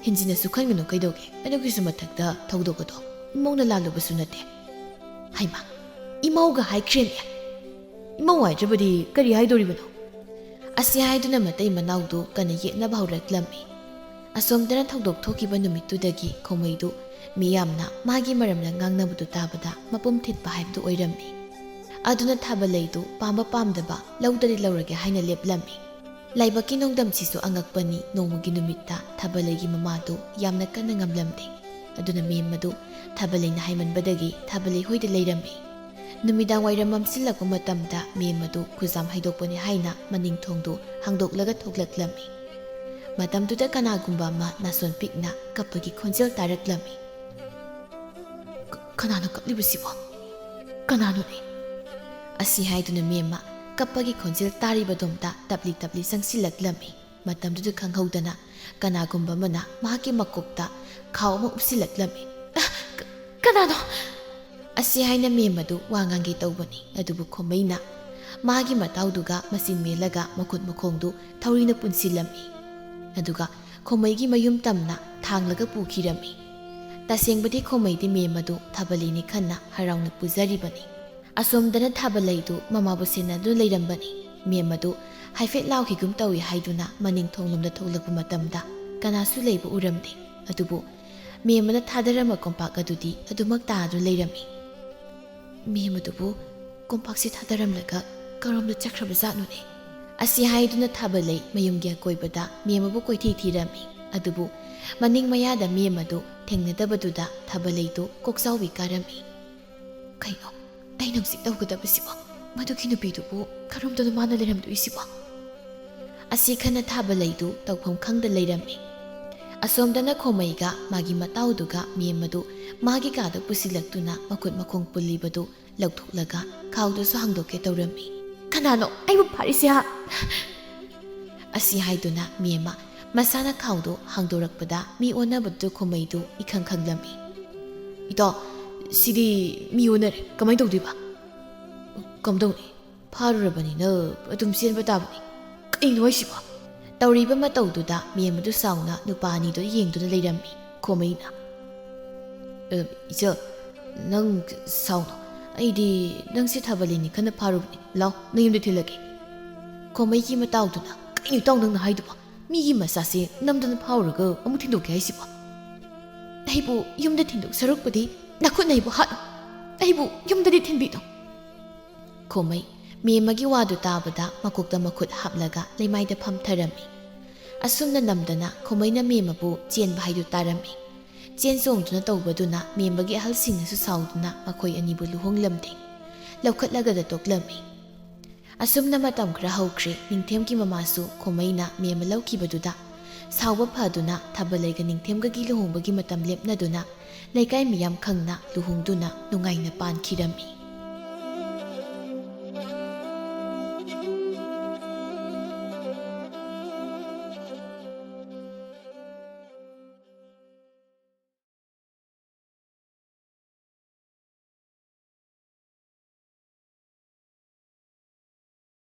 ꯍꯦꯟꯖꯤꯟꯅꯁꯨ ꯈꯟꯒꯅꯨ ꯀꯩꯗꯧꯒꯦ? ꯑꯗꯨꯒꯤꯁꯨ ꯃꯊꯛꯇ ꯊꯧꯗꯣꯛ ꯑꯗꯣ ꯏꯃꯧꯅ ꯂꯥꯜꯂꯨꯕꯁꯨ ꯅꯠꯇꯦ꯫" "ꯍꯩꯃꯥ, ꯏꯃꯧꯒ ꯍꯥꯏꯈ꯭ꯔꯦꯅꯦ꯫ ꯏꯃꯧ ꯍꯥꯏꯗ꯭ꯔꯕꯗꯤ ꯀꯔꯤ ꯍꯥꯏꯗꯣꯔꯤꯕꯅꯣ?" ꯑꯁꯤ ꯍꯥꯏꯗꯨꯅ ꯃꯇꯩ ꯃꯅꯥꯎꯗꯨ ꯀꯟꯅ ꯌꯦꯠꯅꯕ ꯍꯧꯔꯛꯂꯝꯃꯤ꯫ ꯑꯁꯣꯝꯗꯅ ꯊꯧꯗꯣꯛ ꯊꯣꯛꯈꯤꯕ ꯅꯨꯃꯤꯠꯇꯨꯗꯒꯤ ꯈꯣꯃꯩꯗꯨ ꯃꯤꯌꯥꯝꯅ ꯃꯥꯒꯤ ꯃꯔꯝꯗ ꯉꯥꯡꯅꯕꯗꯨ ꯇꯥꯕꯗ ꯃꯄꯨꯝ ꯊꯤꯠꯄ ꯍꯥꯏꯕꯗꯨ ꯑꯣꯏꯔꯝꯃꯤ꯫ ꯑꯗꯨꯅ ꯊꯥꯕꯂꯩꯗꯨ ꯄꯥꯝꯕ ꯄꯥꯝꯗꯕ ꯂꯧꯗꯗꯤ ꯂꯧꯔꯒꯦ ꯍꯥꯏꯅ ꯂꯦꯞꯂꯝꯃꯤ꯫ ꯂꯥꯏꯕꯛꯀꯤ ꯅꯣꯡꯗꯝꯁꯤꯁꯨ ꯑꯉꯛꯄꯅꯤ, ꯅꯣꯡꯃꯒꯤ ꯅꯨꯃꯤꯠꯇ ꯊꯥꯕꯂꯩꯒꯤ ꯃꯃꯥꯗꯨ ꯌꯥꯝꯅ ꯀꯟꯅ ꯉꯝꯂꯝꯗꯦ꯫ ꯑꯗꯨꯅ ꯃꯦꯝ ꯑꯗꯨ ꯊꯥꯕꯂꯩꯅ ꯍꯥꯏꯃꯟꯕꯗꯒꯤ ꯊꯥꯕꯂꯩ ꯍꯣꯏꯗ ꯂꯩꯔꯝꯃꯤ꯫ ꯅꯨꯃꯤꯗꯥꯡ ꯋꯥꯏꯔꯝ ꯃꯝꯁꯤꯜꯂꯛꯄ ꯃꯇꯝꯗ ꯃꯦꯝ ꯑꯗꯨ ꯈꯨꯖꯥꯝ ꯍꯩꯗꯣꯛꯄꯅꯤ ꯍꯥꯏꯅ ꯃꯅꯤꯡ ꯊꯣꯡꯗꯨ ꯍꯥꯡꯗꯣꯛꯂꯒ ꯊꯣꯛꯂꯛꯂꯝꯃꯤ꯫ ꯃꯇꯝꯗꯨꯗ ꯀꯅꯥꯒꯨꯝꯕ ꯑꯃ ꯅꯥꯁꯣꯟ ꯄꯤꯛꯅ ꯀꯞꯄꯒꯤ ꯈꯣꯟꯖꯦꯜ ꯇꯥꯔꯛꯂꯝꯃꯤ꯫ "ꯀ-, ꯀꯅꯥꯅꯣ ꯀꯞꯂꯤꯕꯁꯤꯕꯣ? ꯀꯅꯥꯅꯣꯅꯦ?" ꯑꯁꯤ ꯍꯥꯏꯗꯨꯅ ꯃꯦꯝꯃ ꯀꯞꯄꯒꯤ ꯈꯣꯟꯖꯦꯜ ꯇꯥꯔꯤꯕꯗꯣꯝꯇ ꯇꯞꯂꯤ ꯇꯞꯂꯤ ꯆꯪꯁꯤꯜꯂꯛꯂꯝꯃꯤ꯫ ꯃꯇꯝꯗꯨꯗ ꯈꯪꯍꯧꯗꯅ ꯀꯅꯥꯒꯨꯝꯕ ꯑꯃꯅ ꯃꯍꯥꯛꯀꯤ ꯃꯀꯣꯛꯇ ꯈꯥꯎ ꯑꯃ ꯎꯞꯁꯤꯜꯂꯛꯂꯝꯃꯤ꯫ "ꯑ, ꯀ-, ꯀꯅꯥꯅꯣ?" ꯑꯁꯤ ꯍꯥꯏꯅ ꯃꯦꯝꯃꯗꯨ ꯋꯥ ꯉꯥꯡꯒꯦ ꯇꯧꯕꯅꯤ, ꯑꯗꯨꯕꯨ ꯈꯣꯃꯩꯅ ꯃꯥꯒꯤ ꯃꯇꯥꯎꯗꯨꯒ ꯃꯆꯤꯟ ꯃꯦꯜꯂꯒ ꯃꯈꯨꯠ ꯃꯈꯣꯡꯗꯨ ꯊꯧꯔꯤꯅ ꯄꯨꯟꯁꯤꯜꯂꯝꯃꯤ꯫ ꯑꯗꯨꯒ ꯈꯣꯃꯩꯒꯤ ꯃꯌꯨꯝ ꯇꯝꯅ ꯊꯥꯡꯂꯒ ꯄꯨꯈꯤꯔꯝꯃꯤ꯫ ꯇꯁꯦꯡꯕꯗꯤ ꯈꯣꯃꯩꯗꯤ ꯃꯦꯝꯃꯗꯨ ꯊꯥꯕꯜꯂꯩꯅꯤ ꯈꯟꯅ ꯍꯔꯥꯎꯅ ꯄꯨꯖꯔꯤꯕꯅꯤ꯫ ꯑꯁꯣꯝꯗꯅ ꯊꯥꯕꯜꯂꯩꯗꯨ ꯃꯃꯥꯕꯨ ꯁꯦꯟꯅꯗꯨꯅ ꯂꯩꯔꯝꯕꯅꯤ꯫ ꯃꯦꯝꯃꯗꯨ ꯍꯥꯏꯐꯦꯠ ꯂꯥꯎꯈꯤꯒꯨꯝ ꯇꯧꯏ ꯍꯥꯏꯗꯨꯅ ꯃꯅꯤꯡ ꯊꯣꯡꯂꯣꯝꯗ ꯊꯣꯛꯂꯛꯄ ꯃꯇꯝꯗ ꯀꯅꯥꯁꯨ ꯂꯩꯕ ꯎꯔꯝꯗꯦ꯫ ꯑꯗꯨꯕꯨ ꯃꯦꯝꯃꯅ ꯊꯥꯗꯔꯝꯕ ꯀꯣꯝꯄꯥꯛ ꯑꯗꯨꯗꯤ ꯑꯗꯨꯃꯛ ꯇꯥꯗꯨꯅ ꯂꯩꯔꯝꯃꯤ꯫ "ꯃꯦꯝꯃꯗꯨꯕꯨ ꯀꯣꯝꯄꯥꯛꯁꯤ ꯊꯥꯗꯔꯝꯂꯒ ꯀꯔꯣꯝꯗ ꯆꯠꯈ꯭ꯔꯕ ꯖꯥꯠꯅꯣꯅꯦ?" ꯑꯁꯤ ꯍꯥꯏꯗꯨꯅ ꯊꯥꯕꯜꯂꯩ ꯃꯌꯨꯝꯒꯤ ꯑꯀꯣꯏꯕꯗ ꯃꯦꯝꯃꯕꯨ ꯀꯣꯏꯊꯤ ꯊꯤꯔꯝꯃꯤ꯫ ꯑꯗꯨꯕꯨ ꯃꯅꯤꯡ ꯃꯌꯥꯗ ꯃꯦꯝꯃꯗꯨ ꯊꯦꯡꯅꯗꯕꯗꯨꯗ ꯊꯥꯕꯜꯂꯩꯗꯨ ꯀꯣꯛꯆꯥꯎꯕꯤ ꯀꯥꯔꯝꯃꯤ꯫ "ꯀꯩꯅꯣ ꯑꯩꯅ ꯍꯧꯖꯤꯛ ꯇꯧꯒꯗꯕꯁꯤꯕꯣ? ꯃꯗꯨꯒꯤ ꯅꯨꯄꯤꯗꯨꯕꯨ ꯀꯔꯣꯝꯗꯅꯣ ꯃꯥꯅ ꯂꯩꯔꯝꯗꯣꯏꯁꯤꯕꯣ?" ꯑꯁꯤ ꯈꯟꯅ ꯊꯥꯕꯜꯂꯩꯗꯨ ꯇꯧꯐꯝ ꯈꯪꯗ ꯂꯩꯔꯝꯃꯤ꯫ ꯑꯁꯣꯝꯗꯅ ꯈꯣꯃꯩꯒ ꯃꯥꯒꯤ ꯃꯇꯥꯎꯗꯨꯒ ꯃꯦꯝꯃꯗꯨ ꯃꯥꯒꯤ ꯀꯥꯗ ꯄꯨꯁꯤꯜꯂꯛꯇꯨꯅ ꯃꯈꯨꯠ ꯃꯈꯣꯡ ꯄꯨꯜꯂꯤꯕꯗꯨ ꯂꯧꯊꯣꯛꯂꯒ ꯈꯥꯎꯗꯨꯁꯨ ꯍꯥꯡꯗꯣꯛꯀꯦ ꯇꯧꯔꯝꯃꯤ꯫ "ꯀꯅꯥꯅꯣ ꯑꯩꯕꯨ ꯐꯥꯔꯤꯁꯦ, ꯍꯥ?" ꯑꯁꯤ ꯍꯥꯏꯗꯨꯅ ꯃꯦꯝꯃ ꯃꯁꯥꯅ ꯈꯥꯎꯗꯨ ꯍꯥꯡꯗꯣꯔꯛꯄꯗ ꯃꯤ ꯑꯣꯟꯅꯕꯗꯨ ꯈꯣꯃꯩꯗꯨ ꯏꯈꯪ ꯈꯪꯂꯝꯃꯤ꯫ "ꯏꯇꯥꯎ, ꯁꯤꯗꯤ ꯃꯤ ꯑꯣꯟꯅꯔꯦ, ꯀꯃꯥꯏꯅ ꯇꯧꯗꯣꯏꯕ?" "ꯀꯝꯗꯧꯅꯤ, ꯐꯥꯔꯨꯔꯕꯅꯤꯅ ꯑꯗꯨꯝ ꯆꯦꯟꯕ ꯇꯥꯕꯅꯤ꯫ ꯀꯩꯅꯣ ꯍꯥꯏꯁꯤꯕꯣ?" ꯇꯧꯔꯤꯕ ꯃꯇꯧꯗꯨꯗ ꯃꯦꯝꯃꯗꯨ ꯁꯥꯎꯅ ꯅꯨꯄꯥ ꯑꯅꯤꯗꯨ ꯌꯦꯡꯗꯨꯅ ꯂꯩꯔꯝꯃꯤ꯫ ꯈꯣꯃꯩꯅ, "ꯑ, ꯏꯆꯜ, ꯅꯪ ꯁꯥꯎꯅꯣ꯫ ꯑꯩꯗꯤ ꯅꯪꯁꯦ ꯊꯥꯕꯜꯂꯩꯅꯤ ꯈꯟꯅ ꯐꯥꯔꯨꯕꯅꯤ꯫ ꯂꯥꯎ, ꯅꯌꯨꯝꯗ ꯊꯤꯜꯂꯒꯦ꯫" ꯈꯣꯃꯩꯒꯤ ꯃꯇꯥꯎꯗꯨꯅ, "ꯀꯩꯅꯣ ꯏꯇꯥꯎ ꯅꯪꯅ ꯍꯥꯏꯗꯨꯕꯣ? ꯃꯤꯒꯤ ꯃꯆꯥꯁꯦ ꯅꯝꯗꯅ ꯐꯥꯎꯔꯒ ꯑꯃꯨꯛ ꯊꯤꯟꯗꯣꯛꯀꯦ ꯍꯥꯏꯁꯤꯕꯣ? ꯑꯩꯕꯨ ꯌꯨꯝꯗ ꯊꯤꯟꯗꯣꯛ ꯁꯔꯨꯛꯄꯨꯗꯤ ꯅꯈꯨꯠꯅ ꯑꯩꯕꯨ ꯍꯥꯠꯂꯨ꯫ ꯑꯩꯕꯨ ꯌꯨꯝꯗꯗꯤ ꯊꯤꯟꯕꯤꯅꯨ꯫" ꯈꯣꯃꯩ ꯃꯦꯝꯃꯒꯤ ꯋꯥꯗꯨ ꯇꯥꯕꯗ ꯃꯀꯣꯛꯇ ꯃꯈꯨꯠ ꯍꯥꯞꯂꯒ ꯂꯩꯃꯥꯏꯗ ꯐꯝꯊꯔꯝꯃꯤ꯫ ꯑꯁꯨꯝꯅ ꯅꯝꯗꯅ ꯈꯣꯃꯩꯅ ꯃꯦꯝꯃꯕꯨ ꯆꯦꯟꯕ ꯍꯥꯏꯗꯨ ꯇꯥꯔꯝꯃꯤ꯫ ꯆꯦꯟ ꯆꯣꯡꯗꯨꯅ ꯇꯧꯕꯗꯨꯅ ꯃꯦꯝꯃꯒꯤ ꯑꯍꯜꯁꯤꯡꯅꯁꯨ ꯁꯥꯎꯗꯨꯅ ꯃꯈꯣꯏ ꯑꯅꯤꯕꯨ ꯂꯨꯍꯣꯡꯂꯝꯗꯦ꯫ ꯂꯧꯈꯠꯂꯒꯗ ꯇꯣꯛꯂꯝꯃꯤ꯫ ꯑꯁꯨꯝꯅ ꯃꯇꯝ ꯈꯔ ꯍꯧꯈ꯭ꯔꯦ꯫ ꯅꯤꯡꯊꯦꯝꯒꯤ ꯃꯃꯥꯁꯨ ꯈꯣꯃꯩꯅ ꯃꯦꯝꯃ ꯂꯧꯈꯤꯕꯗꯨꯗ ꯁꯥꯎꯕ ꯐꯗꯨꯅ ꯊꯥꯕꯜꯂꯩꯒ ꯅꯤꯡꯊꯦꯝꯒꯒꯤ ꯂꯨꯍꯣꯡꯕꯒꯤ ꯃꯇꯝ ꯂꯦꯞꯅꯗꯨꯅ ꯂꯩꯀꯥꯏ ꯃꯤꯌꯥꯝ ꯈꯪꯅ ꯂꯨꯍꯣꯡꯗꯨꯅ ꯅꯨꯡꯉꯥꯏꯅ ꯄꯥꯟꯈꯤꯔꯝꯃꯤ꯫